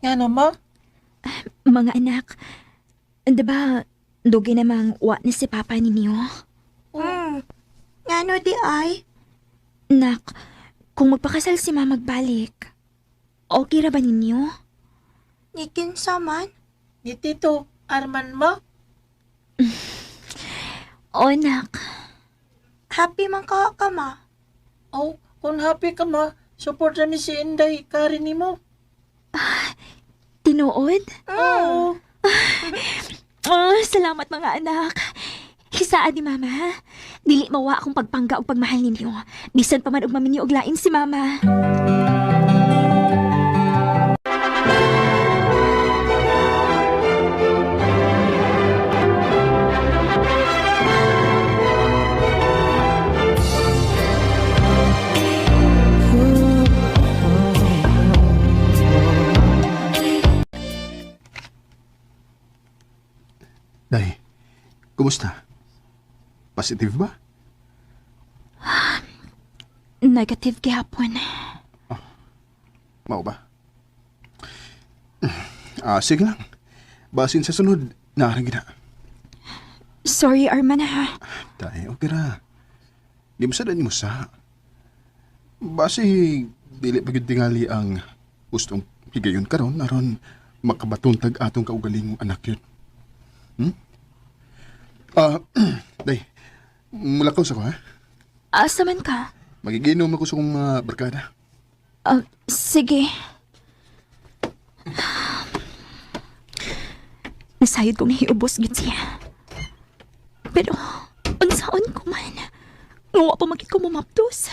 Nga ma? Mga anak, diba, dugi namang wa na si Papa ninyo? Ngano di ay? Nak, kung magpakasal si Mama magbalik, okay ra ba ninyo? Ni kinsa man? Ni Tito Arman ma? O, nak. Happy man ka ka ma. Oh, kung happy ka ma, support na mi si Inday kari nimo. Tinuod? Oo. Oh, salamat mga anak. Hisaad ni Mama, ha? Dili mawa akong pagpangga og pagmahal ninyo. Bisan pa man og maminyo og lain si Mama. Day, kumusta? Positive ba? Negative gihapon. Mao ba? Ah, sige lang. Basin sa sunod, naarang gina. Sorry, Arman, ha? Day, okay ra. Di mo sa mo sa. Basi, dili pa gyud tingali ang gustong higayon karon aron makabatuntag atong kaugalingong anak yun. Hmm? Ah, day, mulakaw sa ko ha. Asa man ka? Magiginom ako sa kong mga barkada. Ah, sige. Nasayod kong nahiubos gid siya. Pero, unsaon ko man. Ngawa pa magit ko mamaptos.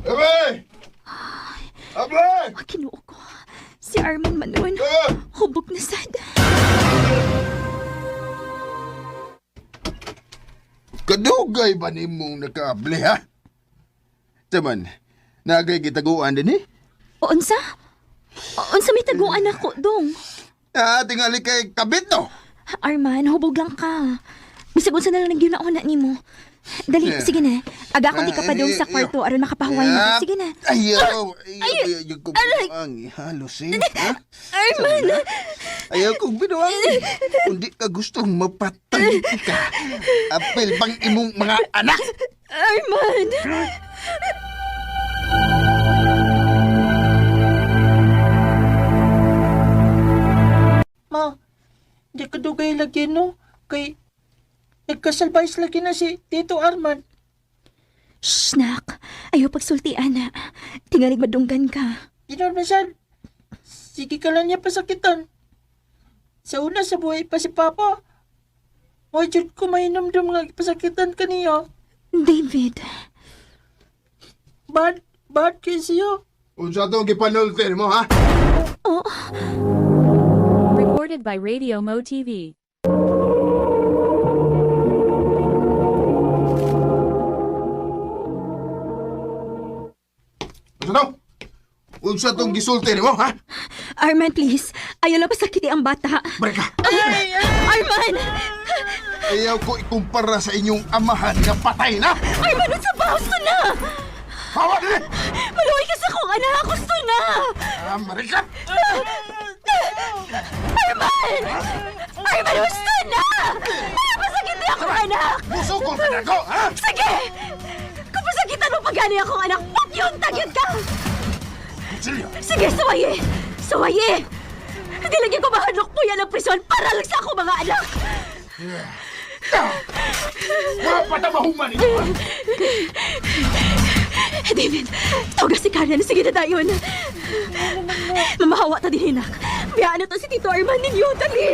Abre! Abre! Ah, Kinuo ko. Si Arman man nun. Hubog na sad. Kadugay ba nimong nakaable ha? Taman, nagay gitaguan din eh. O, unsa? O, unsa may taguan ako, dong? Ah, tingali kay kabit no. Arman, hubog lang ka. Bisag unsa na lang nagyunauna nimo. Dali, Yeah. sige na. Aga akong di ka pa dong sa kwarto aron makapahuway na. Sige na. Ayaw, ayaw, ayaw kong binuang halos eh. Ha? Arman! Ayaw kong binuang. Kundi ka gustong mapatay ka. Apil pang imong mga anak. Arman! Ma, di ka dugay lagi no? Kay nagkasalbais lagi na si Tito Arman. Shh, nak. Ayaw pagsultian na. Tingalig madunggan ka. Tinuod man sad. Sige ka lang niya pasakitan. Sa una sa buhay pa si Papa. Mo jud ko mahinomdom nga pasakitan kaniya. David, Bad, bad kay siya. Unsa tong gipanulti mo ha? oh, Recorded by Radio Mo TV. Unsa to? Unsa tong gisulti nimo ha? Arman, please. Ayaw lang pasakiti ang bata. Breka. Arman! Ayaw ko ikumpara sa inyong amahan nga patay na. Arman, unsa ba? Gusto na! Hawa dili. Maluwi ka sa kong anak! Gusto na! Ah, Marikat. Arman! Arman, gusto na! Ayaw pasakiti akong anak! Musukol ka na ko, ha? Sige! Kung pasakitan mo pa gani akong anak, patyon tagyod ka! Kutsilyo. Sige, suwaye! Suwaye! Hindi lagi ko mahadlok po yan ang prison para lang sa akong mga anak! Wa pa ta mahuman ito. David, tawaga si Karen. Sige na dayon. Mamahawa ta din, hinak. Biyaan na to si Tito Arman ninyo. Dali!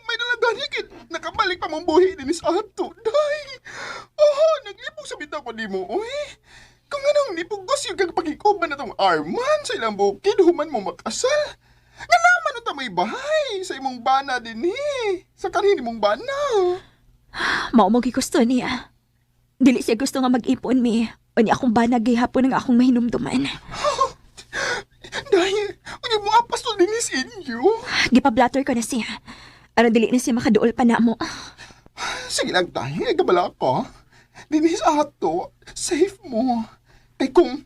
May nalagani kid. Nakabalik pa mong buhi ni Miss Ato. Day! Oh, naglipog sa bitaw ko nimo, oy. Kung anong nipugos yung kag pagikuban na tong Arman sa ilang bukid human mo makasal. Nga naman unta may bahay sa imong bana dinhi. Sa kanhin imong bana. Mao mo gusto niya. Dili siya gusto nga mag-ipon mi. Unya akong bana gihapon ang akong mahinumduman. Dahil, unya mo apas to dinhi sa inyo. Gipablatter ko na siya. Aron dili na siya makaduol pa na mo. Sige lang tayo, gabala ko. Dinhi sa ato, safe mo. Kay kung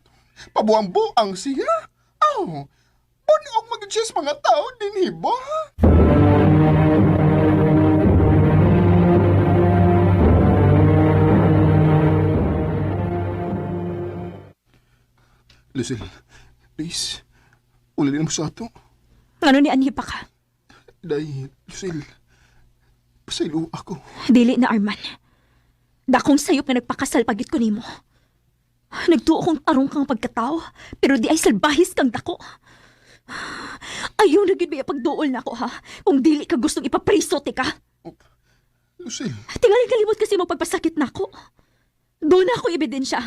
pabuang-buang siya, aw, bunog magid siya sa mga tao dinhi ba? Lucille, please, ulilin mo sa ato. Ngano ni anhi pa ka? Dahil, Lucille, pasaylo ako. Dili na, Arman. Dakong sayop nga nagpakasal pagit ko nimo. Nagtuo kong tarong kang pagkatao, pero di ay salbahis kang dako. Ayaw na gid ba pagduol na ako ha, kung dili ka gustong ipapriso ti ka. Lucille. Tingali kalimot kasi mo pagpasakit na ako. Doon ako ebidensya.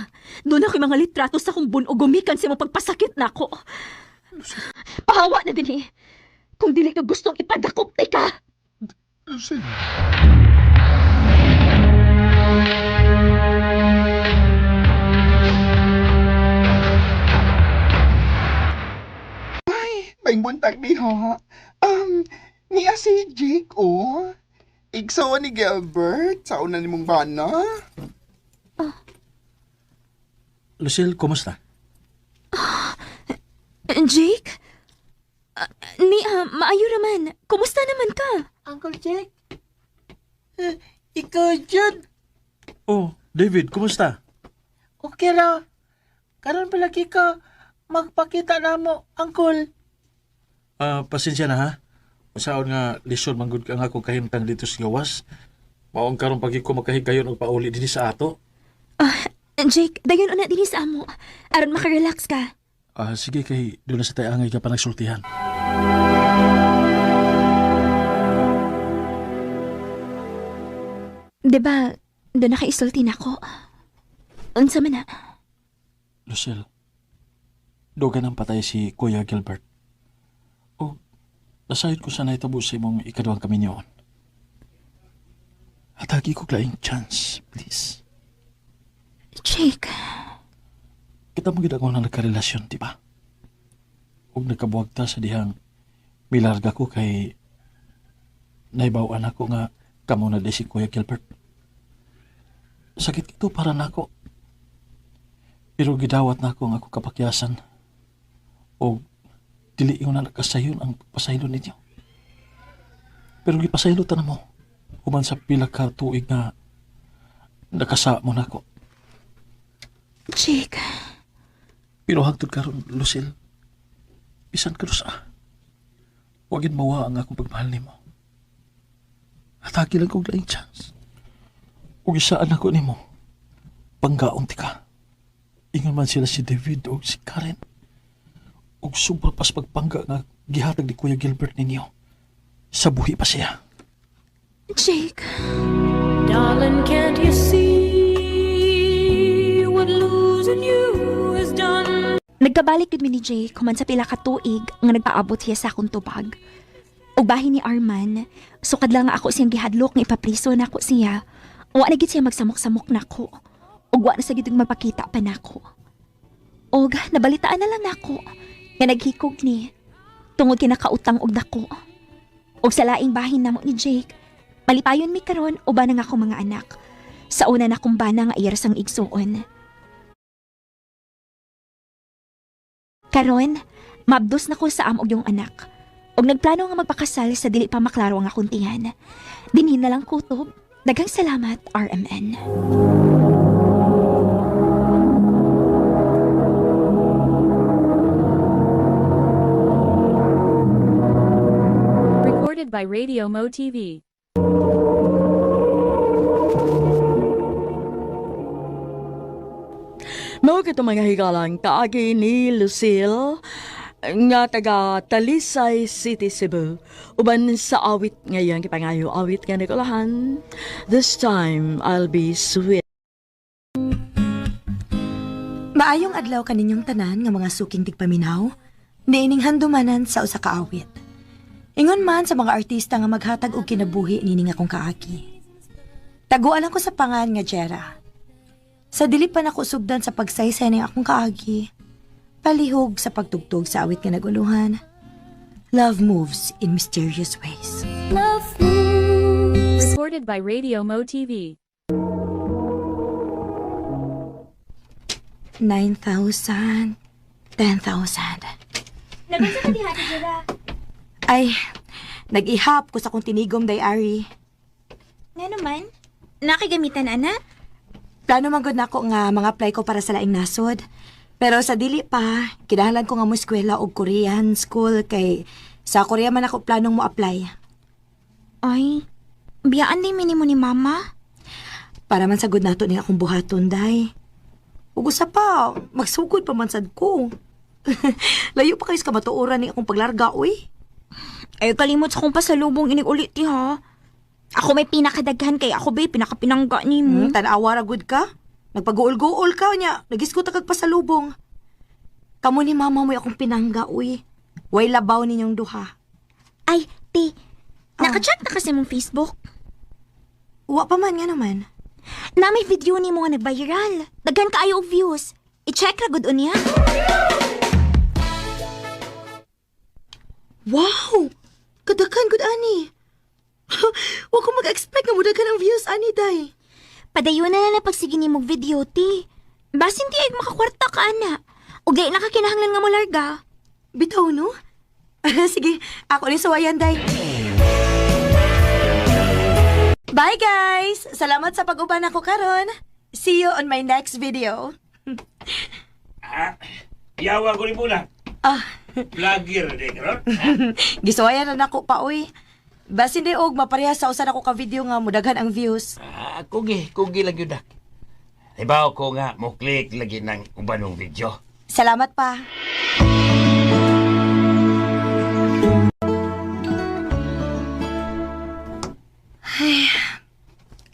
Doon ako mga litrato sa akong bunog gumikan sa mo pagpasakit na ako. Pahawa na din eh. Kung dili ka gustong ipadakop ti ka. Lucille. Ay, may buntag di ha. Niya si Jake, oh. Igsawa ni Gilbert, sa una ni mong bana. Lucille, kumusta? Jake? Ni, maayo raman. Kumusta naman ka? Uncle Jake? Eh, ikaw, Jud. Oh, David, kumusta? Okay ra. Karon palagi ka magpakita na mo, Uncle. Pasensya na ha. Usaon nga lisod manggod ka nga akong kahimtang dito sa gawas. Maong karon pagi ko makahigayon og pauli dinhi sa ato. Jake, dayon una dinhi sa amo. Aron makarelax ka. Sige kay doon na sa tayangay ka pa nagsultihan. Diba, doon nakaisulti na ako. Unsa man na? Lucille, dugan ang patay si Kuya Gilbert. O, nasayod ko sa nahitabo sa imong ikaduhang kaminyoon. Hatagi ko laing chance, please. Jake, Kita mo gid ako na nagkarelasyon, di ba? Ug nagkabuwag ta sa dihang milarga ko kay naibaw-an ako nga kamo na di si Kuya Gilbert. Sakit ito para nako. Pero gidawat na ako ang ako kapakyasan. O dili yung na nakasayon ang pasaylo ninyo. Pero gipasaylo ta na mo. Human sa pila ka tuig nga nakasa mo nako. Jake, Pero hangtod karon, Lucille, bisan ka sa. Wagin mawa ang akong pagmahal nimo. Hatagi lang kog laing chance. Ug isaan ako nimo. Panggaon ti ka. Ingon man sila si David o si Karen. Ug sobra pas pagpangga nga gihatag ni Kuya Gilbert ninyo. Sa buhi pa siya. Jake. Darling, can't you see what losing you has done? Nagkabalik gud mi ni Jake human sa pila ka tuig nga nagpaabot siya sa akong tubag. Ug bahin ni Arman, sukad lang nga ako siyang gihadlok nga ipapriso nako siya. Wa na gid siya magsamok-samok nako. Ug wa na sa gid magpakita pa nako. Og nabalitaan na lang nako nga naghikog ni tungod kay nakautang og dako. Og sa laing bahin namo ni Jake, malipayon mi karon uban ang akong mga anak. Sa una na kong bana nga iyar sang igsuon. Karon, mabdos na ko sa amog yung anak. Og nagplano nga magpakasal sa dili pa maklaro ang akong tiyan. Dinhi na lang kutob. Daghang salamat, RMN. Recorded by Radio Mo TV. Mao kito mga higalang kaagi ni Lucille nga taga Talisay City, Cebu. Uban sa awit ngayon kipangayo awit nga nikolahan. This time I'll be sweet. Maayong adlaw kaninyong tanan nga mga suking tigpaminaw, niining handumanan sa usa ka awit. Ingon man sa mga artista nga maghatag og kinabuhi nining akong kaaki. Taguan ako sa pangan nga Jera. Sa dili pa nako sugdan sa pagsaysay ning akong kaagi, palihog sa pagtugtog sa awit nga naguluhan. Love moves in mysterious ways. Love moves. Recorded by Radio Mo TV. 9,000, 10,000. Nagunsa ka diha, Jera? Ay, nag-ihap ko sa akong tinigom, Diary. Nga naman? Nakigamitan, ana? Plano man gud nako nga mga apply ko para sa laing nasod. Pero sa dili pa, kinahanglan ko nga mo eskwela og Korean school kay sa Korea man ako planong mo apply. Ay, biyaan din minimo ni Mama. Para man sagud nato ni akong buhaton, day. Ug usa pa, magsugod pa man sad ko. Layo pa kayo sa kamatuoran ni akong paglarga, uy. Ay, kalimot sa akong pasalubong inig ulit, ti, ha? Ako may pinakadaghan kay ako, babe, pinakapinangga ni mo. Tanawa ra gud ka. Nagpaguol-guol ka niya. Nagisgot kag pasalubong. Kamo ni mama mo akong pinangga, uy. Way labaw ninyong duha. Ay, ti, naka-chat na kasi mong Facebook. Wa pa man nga naman. Na may video ni mo nga nag-viral. Daghan kaayo og views. I-check ra gud unya. Wow! Kadaghan gud ani. Wa ko mag-expect nga mudaghan ang views ani day. Padayon na lang na pagsige nimo og video, ti. Basin ti ay makakwarta ka ana. Ug di na ka kinahanglan nga molarga. Bitaw no? Sige, ako ni suwayan day. Bye guys! Salamat sa pag-uban ako karon. See you on my next video. Ah, yawa ko rin muna. Ah, Vlogger di karon. gisuwayan na nako pa uy. Basin di og mapareha sa usa nako ka video nga mudaghan ang views. Ah, kugi, kugi lang yun dak. Ibaw ko nga mo click lagi ng ubanong video. Salamat pa. Ay,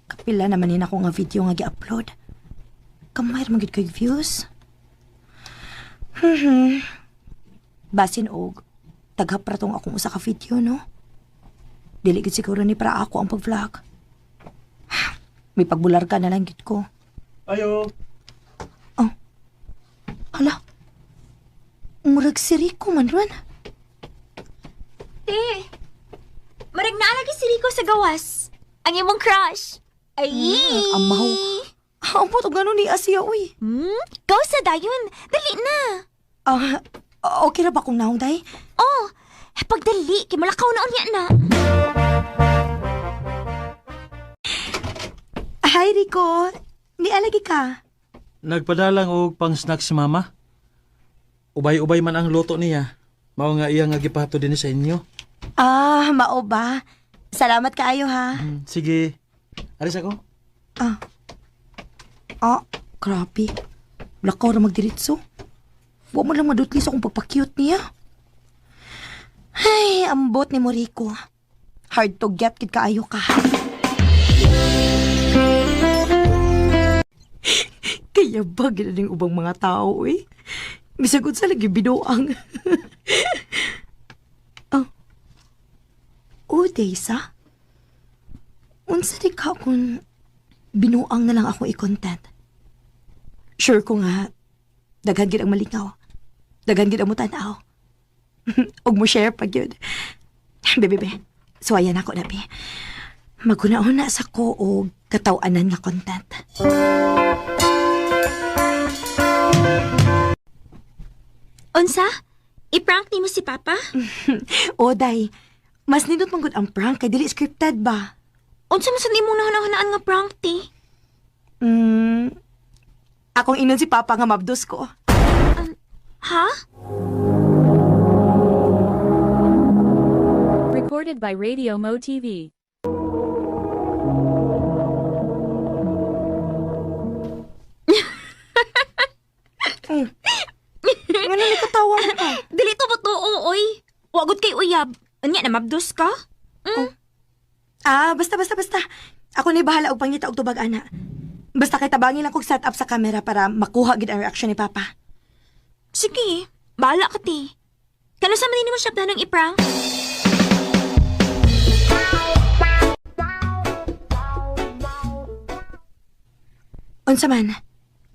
kapila naman ni ako nga video nga gi-upload. Kamay ra man gid ko'y views. Basin og taghap ra tong akong usa ka video, no? Dili gid siguro ni para ako ang pag-vlog. May pagbular ka na lang gid ko. Ayo. Hala. Murag si Rico man ron. Ti, marag naa lagi si Rico sa gawas. Ang imong crush. Ay! Amaw. Ambot og ngano ni Asiya uy. Go sa dayon. Dali na. Ah, okay ra ba kung naong day? Oh, pagdali kay malakaw na unya na. Hi Rico. Nialagi ka. Nagpadalang og pang snack si mama. Ubay-ubay man ang luto niya. Mao nga iya nga gipato din sa inyo. Ah, mao ba? Salamat kaayo ha. Sige. Aris ako. Ah. Ah, grabe. Lakaw ra magdiritso. Wa mo lang madutli sa akong pagpa-cute niya. Ay, ambot ni Rico. Hard to get kid kaayo ka. Kaya ba gina ubang mga tao, eh? Bisag unsa lagi binuang. Oh. Oh, Daysa. Unsa di ka kung binuang na lang ako i-content. Sure ko nga, daghan gid ang malingaw. Daghan gid ang mutanaw. Ug mo share pa gyud. Bebe, be. So ayan ako na, be. Maguna-una sa ko og kataw-anan nga content. Unsa? I-prank nimo si Papa? O, day. Mas nindot man gud ang prank kay dili scripted ba? Unsa man sad imong nahunahunaan nga prank ti? Akong inon si Papa nga mabdos ko. Ha? Recorded by Radio Mo TV. Ngano ni katawa mo ka? Dili to totoo, oy. Wa gud kay uyab. Unya na mabdos ka? Ah, basta basta basta. Ako na bahala og pangita og tubag ana. Basta kay tabangi lang kog set up sa camera para makuha gid ang reaction ni Papa. Sige, bahala ka ti. Kano sa man mo siya planong i-prank? Unsa man?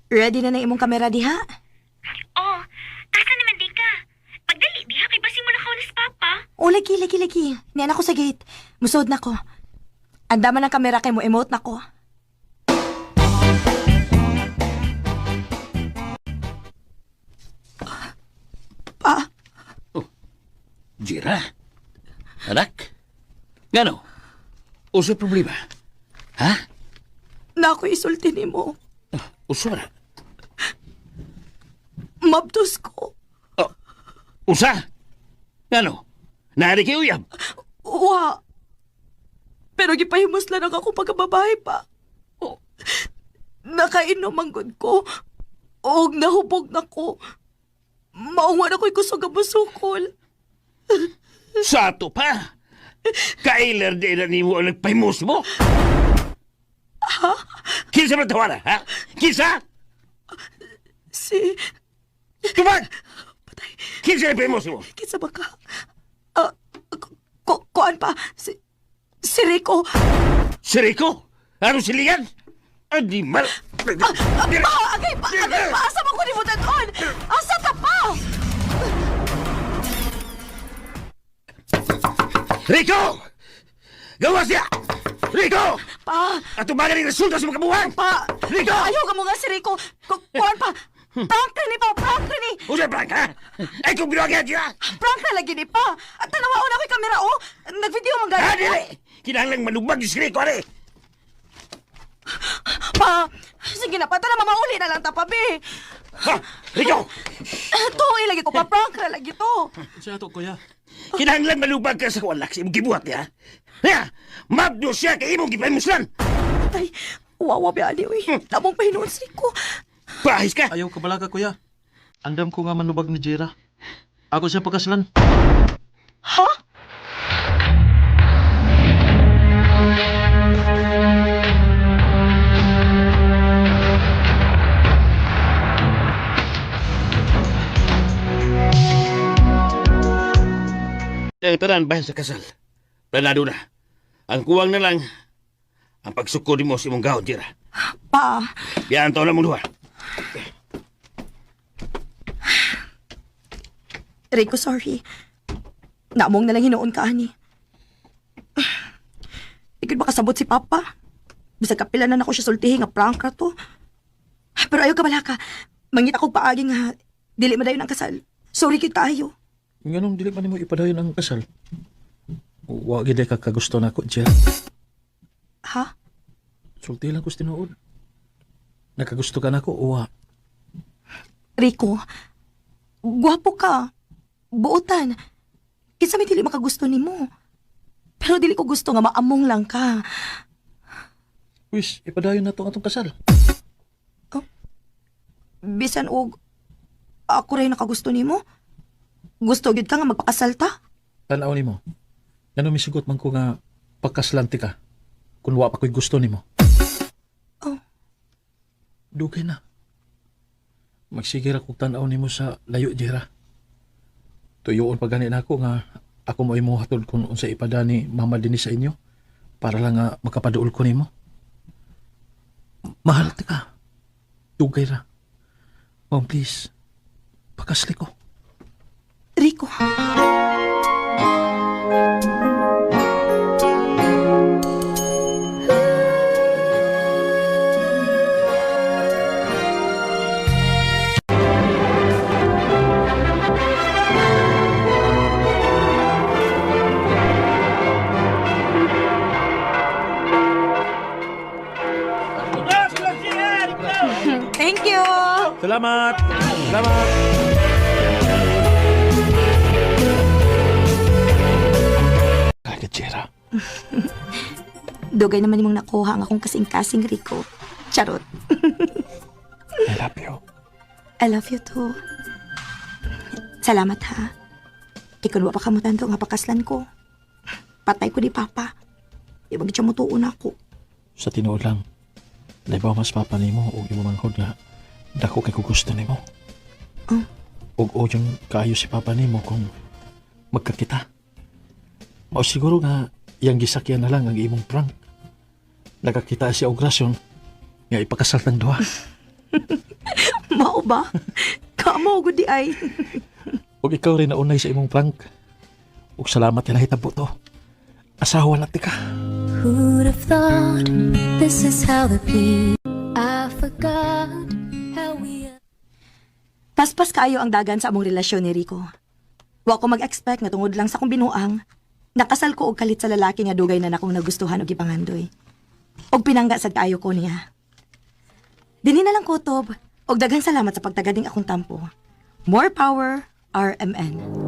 Ready na na imong kamera diha? Oh, asa naman di ka? Pagdali diha kay basing mo na kaunas papa. O lagi, lagi, lagi. Niyan ako sa gate. Musod na ko. Andaman ang kamera kay mo emote na ko. Pa, Jira? Anak? Ngano? Usa problema? Ha? na ako isulti nimo. Usa na? Mabdos ko. Usa? Ngano? Naari kay uyab? Wa. Pero gipahimos lang ako pagkababae pa. Oh. Nakainom ang gud ko. Og nahubog na ko. Maungan ako'y kusog ang musukol. Sa ato pa? Kailer di na nimo ang nagpahimus mo? Ha? Kinsa man tawara, ha? Kinsa? Si... Tubag! Kinsa nagpahimus mo? Kinsa ba ka? Ah, kuan pa? Si Rico. Si Rico? Ano siligan? Animal! Ah, pa! Agay pa! Agay pa! Asa man ko ni mo on? Asa ta pa? Rico! Gawas niya! Rico! Pa! At umaga ng resulta sa mga kabuhan! Pa! Rico! Ayaw ka mo nga si Rico! Kuan pa! Prank ni pa! Prank ni! Usa prank, ha? Ay kung binuwagyan siya! Prank na lagi ni pa! At tanawaon ako yung kamera, oh! Nag-video man Ha, gani. dili! Kinahanglang manubag yung si Rico, are! Pa! Sige na pa, tara mamauli na lang ta pa, be! Ha! Rico! Tuoy lagi ko pa, prank na lagi to! Sa ato, kuya. Kinahanglang malubag ka sa kuwalak sa imong gibuhat niya. Ha? Mabdo siya kay imong gipahimuslan! Ay, wawa be ali, uy. Lamong pahinuon si Rico. Pahis ka! Ayaw ka bala ka, kuya. Andam ko nga manlubag ni Jera. Ako siya pagkaslan. Ha? Ang tanan bahin sa kasal. Planado na. Ang kuwang na lang, ang pagsuko mo sa imong gahon, Jira. Pa, Biyaan taon na mong duha. Rico, sorry. Naamong na lang hinuon ka, ani. Ikot ba kasabot si Papa? Bisag kapila na nako siya sultihi nga prank ra to. Pero ayaw ka bala ka. Mangita kog paagi nga dili madayon ang kasal. Sorry kid kaayo. Nganong dili man nimo ipadayon ang kasal? Wa gid ka kagusto nako, Jera. Ha? Sulti lang ko sa tinuod. Nakagusto ka nako, uwa. Rico, gwapo ka. Buotan. Kinsa may dili makagusto nimo. Pero dili ko gusto nga maamong lang ka. Wis, ipadayon na to ang atong kasal. Bisan og ako rin nakagusto nimo. Gusto gyud ka nga magpakasal ta. Tanaw nimo. Ngano misugot man ko nga pagkaslanti ka kung wa pa ko'y gusto nimo. Oh. Dugay na. Magsige ra kog tan-aw nimo sa layo, Jera. Tuyoon pa gani nako nga ako mo imo hatod kung unsa ipada ni mama dinhi sa inyo para lang nga makapaduol ko nimo. Mahal ta ka. Dugay ra. Ma'am, please. Pakasli ko. Rico. Thank you. Salamat! Salamat! Kaya, Jera. Dugay naman imong nakuha ang akong kasing-kasing Rico. Charot. I love you. I love you too. Salamat ha. Ikaw wa pa ka mo tanto nga pakaslan ko. Patay ko ni Papa. Ibag siya mo tuon ako. Sa tinuod lang, Naibaw mas papa nimo og imo manghod nga dako kay ko gusto nimo. Og oyon kaayo si papa nimo kung magkakita. Mao siguro nga iyang gisakyan na lang ang imong prank. Nakakita siya og rasyon nga ipakasal tang duha. Mao ba? Kamo gud diay. Og ikaw rin naunay sa imong prank. Og salamat nga nahitabo to. Asawa na tika. Who'd have thought this is how the peace I forgot how we Paspas kaayo ang dagan sa among relasyon ni Rico. Wa ko mag-expect nga tungod lang sa akong binuang, nakasal ko og kalit sa lalaki nga dugay na nakong nagustuhan og gipangandoy. Og pinangga sad kaayo ko niya. Dinhi na lang kutob, og daghang salamat sa pagtagading akong tampo. More power, RMN.